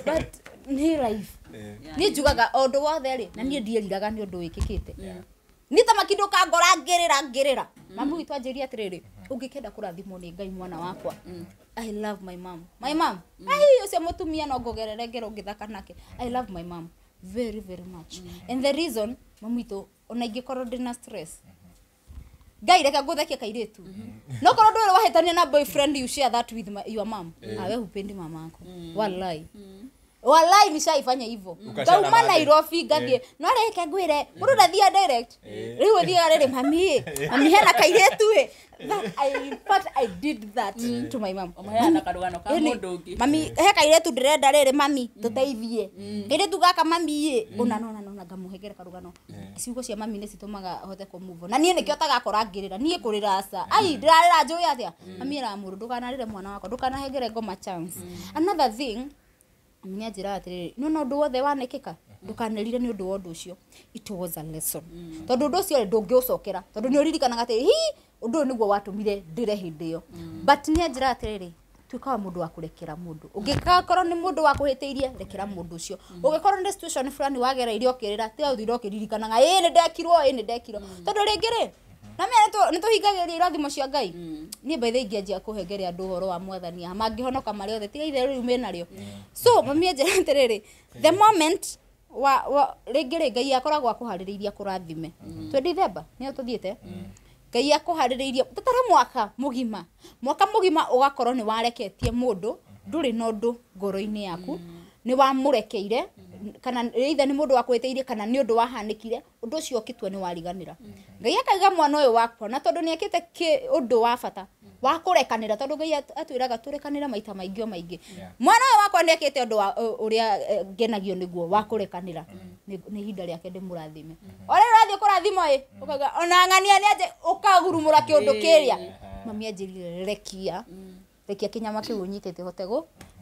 but nĩ life. Niĩ njugaga o ũndũ wothe rĩ na niĩ ndieriraga nĩ ũndũ wĩkĩkĩte. Niĩ ta makindo ka ngora ngĩrĩra mamu witũ anjĩrire atĩrĩrĩ ũngĩkenda kũrathimwo nĩ Ngai mwana wakwa I love my mom. My mom ai ũcio mũtumia no ngogerere ngero ngĩthaka nake. I love my mom very very much. And the reason mamu witũ ona ingĩkorwo ndĩna stress Ngai reke ngũthekie kairĩtu no korwo ndũrĩ wahĩtania na boyfriend you share that with your mom awe hupendi mama yako. Wallahi wallahi nishaifanya hivyo. Ngauma Nairobi ngathie no reke ngwire mundu ndathia direct riu thiaga riri mami mami hena kairĩtu ĩ. In fact I did that to my mom. Omaheana karugano ka mundu ungi mami he kairĩtu ndĩrenda rĩrĩ mami tũteithie kairĩtu gaka mami ĩ ona nona nona ngamũhengere karugano. Ciugo cia mami nĩ citũmaga hote kũ move on na niĩ nĩkĩo tagakora ngĩrĩra niĩ kũrĩra aca ai ndĩrarĩra njũĩ atĩa mami ĩraga mũndũ ndũkanarĩre mwana wakwa ndũkanahengere ngoma chance. Another thing mami anjĩraga atĩrĩrĩ nĩwona ũndũ wothe wanĩkĩka ndũkanerire nĩ ũndũ wa ũndũ ũcio it was a lesson tondũ ũndũ ũcio ndũngĩũcokera tondũ nĩ ũririkanaga atĩ hi ũndũ ũyũ nĩguo watũmire ndĩre hĩndĩ ĩyo. But nĩ anjĩraga atĩrĩrĩ tuĩka wa mũndũ wa kũrekera mũndũ ũngĩkorwo nĩ mũndũ wa kũhĩtĩirie rekera mũndũ ũcio ũngĩkorwo nĩ situation fulani wagereire ũkĩrĩra tiga ũthire ũkĩririkanaga ĩ nĩ ndekirwo ĩ nĩ ndekirwo tondũ rĩngĩ rĩ na mĩa nĩ tũhingagĩria irathimo cia Ngai. Niĩ by the way ingĩanjia kũhengere andũ ũhoro wa mwathani haha mangĩhonoka marĩ othe tiga itherũ rĩu menarĩo. So mami anjĩra atĩrĩrĩ the moment wa rĩngĩ rĩ Ngai akoragwo akũharĩrĩirie akũrathime twĩ December nĩyo tũthiĩte Ngai akũharĩrĩirie tatara mwaka mũgima ũgakorwo nĩ wareketie mũndũ ndũrĩ na ũndũ ngoro-inĩ yaku nĩ wamũrekeire kana either nĩ mũndũ wakwĩtĩirie kana nĩ ũndũ wahanĩkire ũndũ ũcio ũkĩtua nĩ wariganĩra. Ngai akaiga mwana ũyũ wakwa na tondũ nĩ ekĩte ũndũ wa bata wa kũrekanĩra tondũ Ngai atwĩraga tũrekanĩre maita maingĩ o maingĩ. Mwana ũyũ wakwa nĩ ekĩte ũndũ ũrĩa ngenagio nĩguo wa kũrekanĩra nĩ ihinda rĩake ndĩmũrathime. O rĩrĩa ũrathiĩ kũrathimwo ĩ ũkauga ona ng'ania nĩ anjĩ ũkagurumũra kĩũndũ kĩrĩa mami anjĩrire rekia rekia kĩnyama kĩu ũnyitĩte ũhote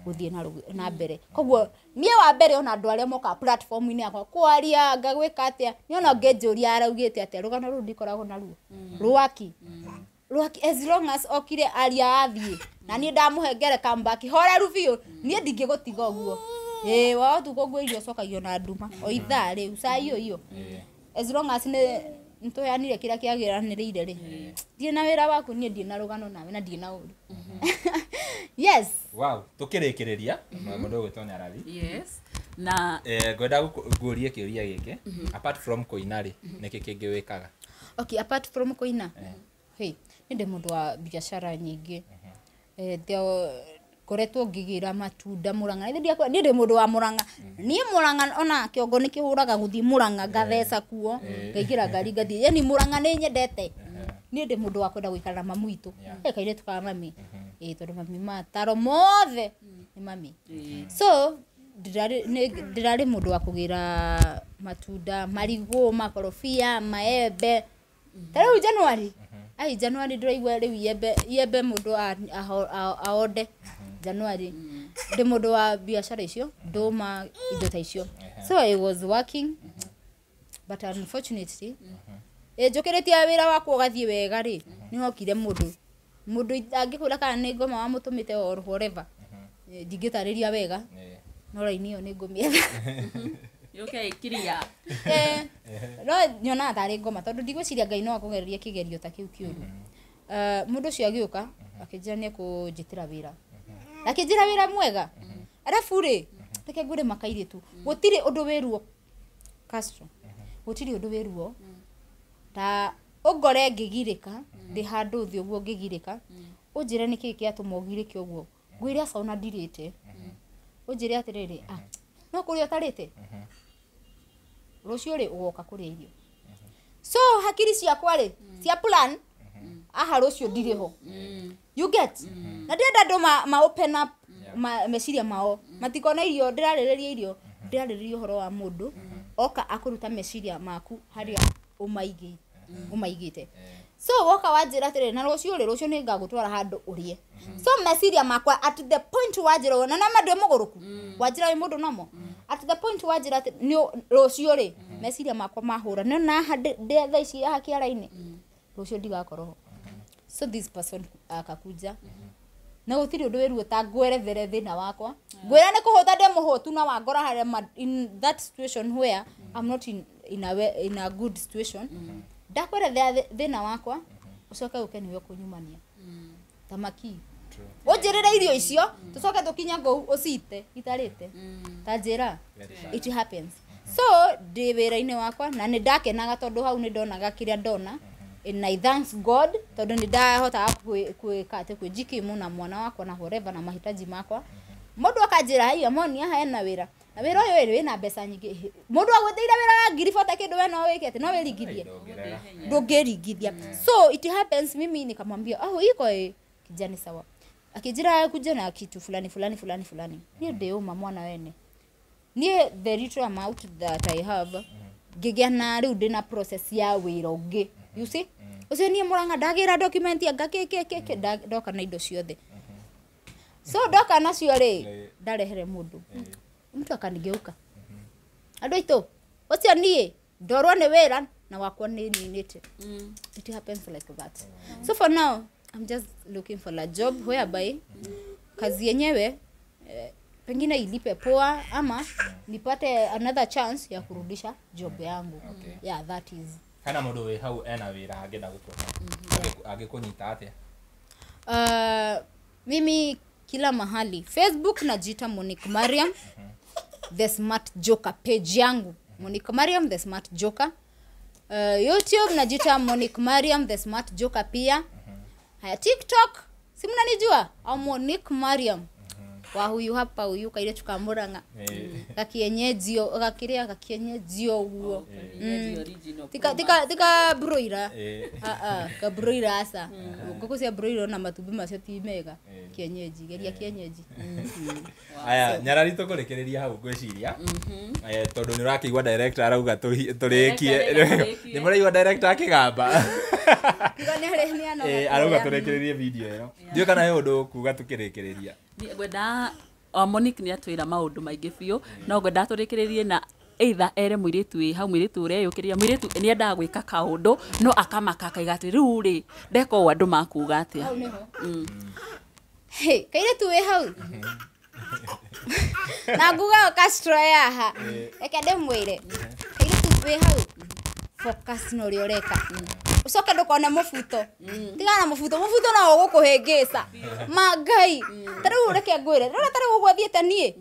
gũthiĩ na mbere. Koguo niĩ wa mbere ona andũ arĩa mokaga platform-inĩ yakwa kwaria ngagwĩka atĩa niĩ ona ũngĩnjũria araugĩte atĩa rũgano rũu ndikoragwo naruo rwaki rwaki as long as okire aria athiĩ na niĩ ndamũhengere comeback horeru biũ niĩ ndingĩgũtiga ũguo. Ĩĩ wao tukũ irio cokagio na nduma o ithaa rĩu cai iyo as long as nĩ nĩtũheanire kĩrĩa kĩagĩranĩrĩire rĩ ndirĩ na wĩra waku niĩ ndirĩ na rũgano nawe na ndirĩ na ũru. Yes. Wow, tukĩrĩkĩrĩria mũndũ ũgwĩtwo Nyarari. Yes. Na ngwenda ngũrie kĩũria gĩkĩ apart from kũina rĩ nĩkĩ kĩngĩ wĩkaga? Okay, apart from kũina, hey, nĩ ndĩ mũndũ wa biacara nyingĩ. Ngoretwo ngĩgĩra matunda Mũrang'a. Niĩ ndĩ mũndũ wa Mũrang'a. Niĩ Mũrang'a ona kĩongo nĩ kĩhũraga gũthiĩ Mũrang'a ngatheca kuo, ngaingĩra ngari ngathiĩ. Yani Mũrang'a nĩ nyendete. Niĩ ndĩ mũndũ wa kwenda gũikara na mamu witũ. Kairĩtu ka mami. Tondũ mami mataro mothe nĩ mami. So ndĩrarĩ mũndũ wa kũgĩra matunda, marigũ, makorobia, maembe. Ta rĩu January. Ai January ndĩraigua rĩu iembe mũndũ aonde January. Ndĩ mũndũ wa biacara icio, ndũma, indo ta icio. So I was working, but unfortunately njũkĩrĩtie wĩra wakwa ũgathiĩ wega rĩ, nĩ hokire mũndũ angĩkwĩra kana nĩ ngoma wamũtũmĩte or whatever. Ndingĩtarĩria wega, no raini ĩyo nĩ ngũmĩetha. Yũke ĩkiria. No nyonaga tarĩ ngoma tondũ ndigwĩciria Ngai no akũgererie kĩgerio ta kĩu kĩũru. Mũndũ ũcio agĩũka akĩnjĩra nĩ ekũnjĩtĩra wĩra. Akĩnjĩra wĩra mwega. Arabu rĩ, reke ngwĩre makairĩtu, gũtirĩ ũndũ wĩ ruo Castro. Gũtirĩ ũndũ wĩ ruo ta ũngore ngĩgirĩka, ndĩ handũ thĩ ũguo ngĩgirĩka, ũnjĩre nĩkĩĩ kĩatũma ũgirĩke ũguo. Ngwĩre aca ona ndirĩte. Ũnjĩre atĩrĩrĩ, no kũrĩa ũtarĩte. Rũciũ rĩ ũgoka kũrĩa irio. So hakiri ciakwa rĩ, cia plan, aha rũciũ ndirĩ ho. You get? Na ndĩrenda andũ ma open up meciria mao. Matikona irio, ndĩrarĩrĩria irio, ndĩrarĩrĩria ũhoro wa mũndũ, oka akũruta meciria maku harĩa ũmaigĩte. So woka wanjĩra atĩrĩrĩ, na rũciũ rĩ, rũciũ nĩ ngagũtwara handũ ũrĩe. So meciria makwa at the point wanjĩra ũguo, na nama ndwĩ mũgũrũku, wanjĩra wĩ mũndũ nomo. At the point wanjĩra atĩ nĩ rũciũ rĩ, meciria makwa mahũra, nĩ ona haha ndĩ thaa ici haha kĩara-inĩ, rũciũ ndigakorwo ho. So this person akakuja. Na gũtirĩ ũndũ wĩ ruo ta ngwerethere thĩna wakwa. Ngwĩra nĩ kũhũta ndĩ mũhũtu na wangora harĩa in that situation where I'm not in a good situation. Ndakwerethera thĩna wakwa, ũcoke ũke nĩwe ũkũnyumania. Thamaki. Ũnjĩrĩre irio icio, tũcoke tũkinye kũu ũcite itarĩte. Ta njĩra. It happens. So ndĩ wĩra-inĩ wakwa na nĩ ndakenaga tondũ hau nĩ ndonaga kĩrĩa ndona. And I thanks God tondũ nĩ ndahotaga kwĩka atĩ kwĩjikimu na mwana wakwa na whatever na mahitaji makwa. Mũndũ akanjĩra haiya moni haha hena wĩra. Na wĩra ũyũ rĩ wĩna mbeca nyingĩ. Mũndũ agwĩtĩire wĩra wa ngiri bote kĩndũ we no wĩke atĩ no wĩringithie. Ndũngĩringithia. So it happens mimi nikamwambia oh iko kijani sawa. Akijira kuja na kitu fulani fulani fulani fulani. Niĩ ndĩũma mwana wene. Niĩ the little amount that I have ngĩgĩa na rĩu ndĩna process ya wĩra ũngĩ. You see? Ũcio niĩ Mũrang'a ndagĩra document ya ngakĩ ndoka na indo ciothe. So ndoka nacio rĩ ndarehere mũndũ. Mtu akanigeuka. Andũ aitũ, ũcio niĩ ndorwo nĩ wĩra na wakwa nĩ ninĩte. It happens like that. So for now I'm just looking for a job whereby kazi yenyewe pengine ilipe poa ama nipate another chance ya kurudisha job yangu. Okay. Yeah, that is. Kana mũndũ wĩ hau ena wĩra angĩenda gũkũhe. Angĩkũnyita atĩa? Mimi kila mahali. Facebook najiita Monique Mariam, The Smart Joker page yangu. Monique Mariam The Smart Joker. YouTube najiita Monique Mariam The Smart Joker pia. Haya TikTok, si mnanijua? Au Monique Mariam. Wa huyu hapa huyu kaile chuka Murang'a. Gakienyeji gakiria gakienyeji uguo. Tika broira. Ka broira asa. Ngũkũ cia broira na matumbĩ macio ti mega. Kienyeji, geria kienyeji. Aya, nyarari tũkũrĩkĩrĩria hau ngwĩciria. Tondũ nĩ ũrakĩigua director arauga tũrĩkie. Nĩ mũraigua director akĩgamba. Arauga tũrĩkĩrĩrie video ĩno. Ndiũĩ kana he ũndũ ũkuga tũkĩrĩkĩrĩria. Ngwenda Monique nĩ atwĩra maũndũ maingĩ biũ, no ngwenda tũrĩkĩrĩrie na either ere mũirĩtu wĩ hau, mũirĩtu ũreyũkĩrĩria, mũirĩtu nĩ endaga gwĩka kaũndũ no akamaka akaiga atĩ rĩu rĩ ndeka ũũ andũ makuga atĩa. Hau nĩho. Hey, kairĩtu wĩ hau. Na nguga Castro yaha. Reke ndĩmwĩre. Kairĩtu wĩ hau. Focus na ũrĩa ũreka. Ucoke ndũkone mũbuto. Tigana na mũbuto, mũbuto no ũgũkũhĩngĩca. Ma Ngai. Ta rĩu reke ngwĩre, rora ta rĩu ũguo thiĩte niĩ.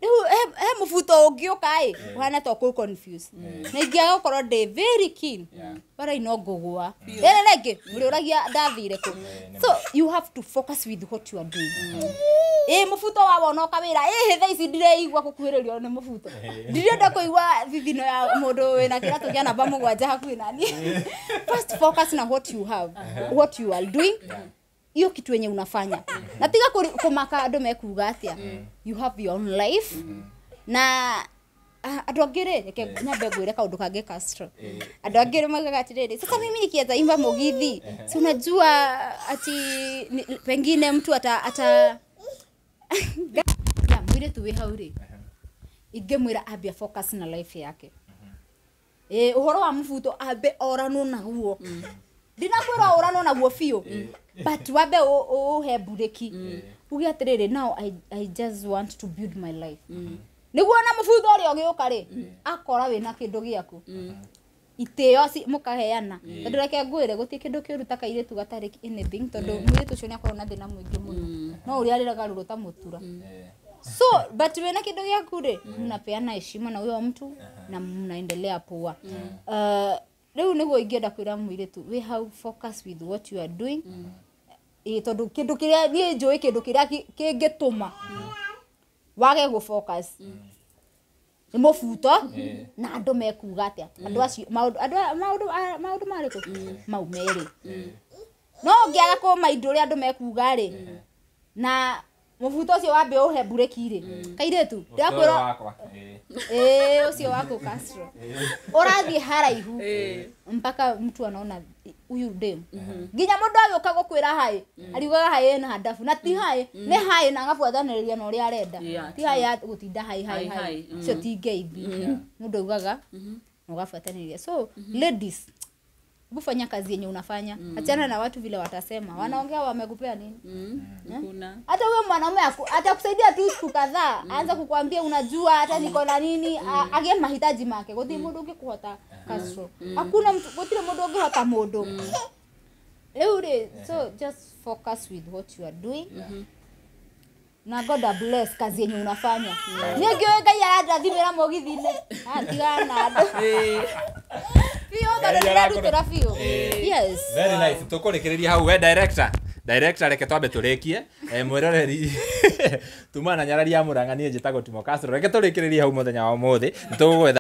Rĩu he mũbuto ũngĩũka ĩ ũhana ta ũkũ confuse na ingĩaga gũkorwo ndĩ very keen bara ino ngũgũa rĩrĩ rĩngĩ mũrĩũragia ndathire kũ. So you have to focus with what you are doing. Ĩ mũbuto wa wona ũkawĩra ĩ thaa ici ndireigua gũkuhĩrĩrio nĩ mũbuto, ndirenda kũigua thithino ya mũndũ wĩna kĩratũ kĩa namba 7 hakuhĩ nani. First focus na what you have, what you are doing, hiyo kitu yenye unafanya. Na tiga kũmaka andũ mekuga atĩa. You have your own life. Na andũ angĩ rĩ, reke nyambe ngwĩre kaũndũ kangĩ Castro. Andũ angĩ rĩ maugaga atĩrĩrĩ, sasa mimi nikianza imba mũgithi, si unajua ati pengine mtu ata ya mũirĩtu wĩ hau rĩ, ingĩmwĩra ambia focus na life yake. Ũhoro wa mũbuto ambe oranwo naguo. Ndinakwĩra ũranwo naguo biũ, but wambe ũhe mburĩki. Uge atĩrĩrĩ, now I just want to build my life. Nĩguo na mũbutho ũrĩa ũgĩũka rĩ, akora wĩna kĩndũ gĩaku. Itĩo mũkaheana. Tondũ reke ngwĩre gũtirĩ kĩndũ kĩũru ta kairĩtu gatarĩ anything, tondũ mũirĩtu ũcio nĩakorwo na thĩna mũingĩ mũno. No ũrĩa arĩraga rũrũ ta mũtura. So but wĩna kĩndũ gĩaku rĩ, mnapeana heshima na huyo mtu na mnaendelea poa. Rĩu nĩguo ingĩenda kwĩra mũirĩtu wĩ hau, focus with what you are doing. Tondũ kĩndũ kĩrĩa niĩ njũĩ, kĩndũ kĩrĩa kĩngĩtũma wage gũ focus nĩ mũbuto na andũ mekuga atĩa. Andũ acio maũndũ marĩkũ mau merĩ. No ũngĩaga kũmaindũ ũrĩa andũ mekuga rĩ, na mũbuto ũcio wambe ũhe mburĩki rĩ, kairĩtu ndĩrakwĩra ũcio waku Castro ũrathiĩ haraihu mpaka mtu anaona huyu dem. Nginya mũndũ agĩũka gũkwĩra haĩ, ariugaga haĩ na handabu, na ti haĩ, nĩ haĩ na agabuathanĩrĩria na ũrĩa arenda. Ti haĩ ya gũtinda haĩ haĩ haĩ, ũcio ti ngeithi. Mũndũ augaga na ũgabuatanĩrĩria. So ladies, hebu fanya kazi yenye unafanya. Achana na watu vile watasema. Wanaongea wamekupea nini? Hata huyo mwanaume atakusaidia tu siku kadhaa, aanza kukuambia unajua hata niko na nini, agie mahitaji make. Gũtirĩ mũndũ ũngĩkũhota Castro. Hakuna mtu, gũtirĩ mũndũ ũngĩhota mũndũ. Rĩu rĩ, so just focus with what you are doing. Na God bless kazi yenye unafanya. Niĩ ngĩũĩ Ngai arandathimĩra mũgithi-inĩ. Tigana na andũ. Biũ, tondũ ndĩrarutĩra biũ. Yes. Very nice. Tũkũrĩkĩrĩria hau we director. Director reke twambe tũrĩkie. Mwĩroreri tuma na nyarari ya Murang'a, niĩ njĩtagwo Timo Castro. Reke tũrĩkĩrĩrie hau mũthenya wa ũmũthĩ. Nĩtũgũgwetha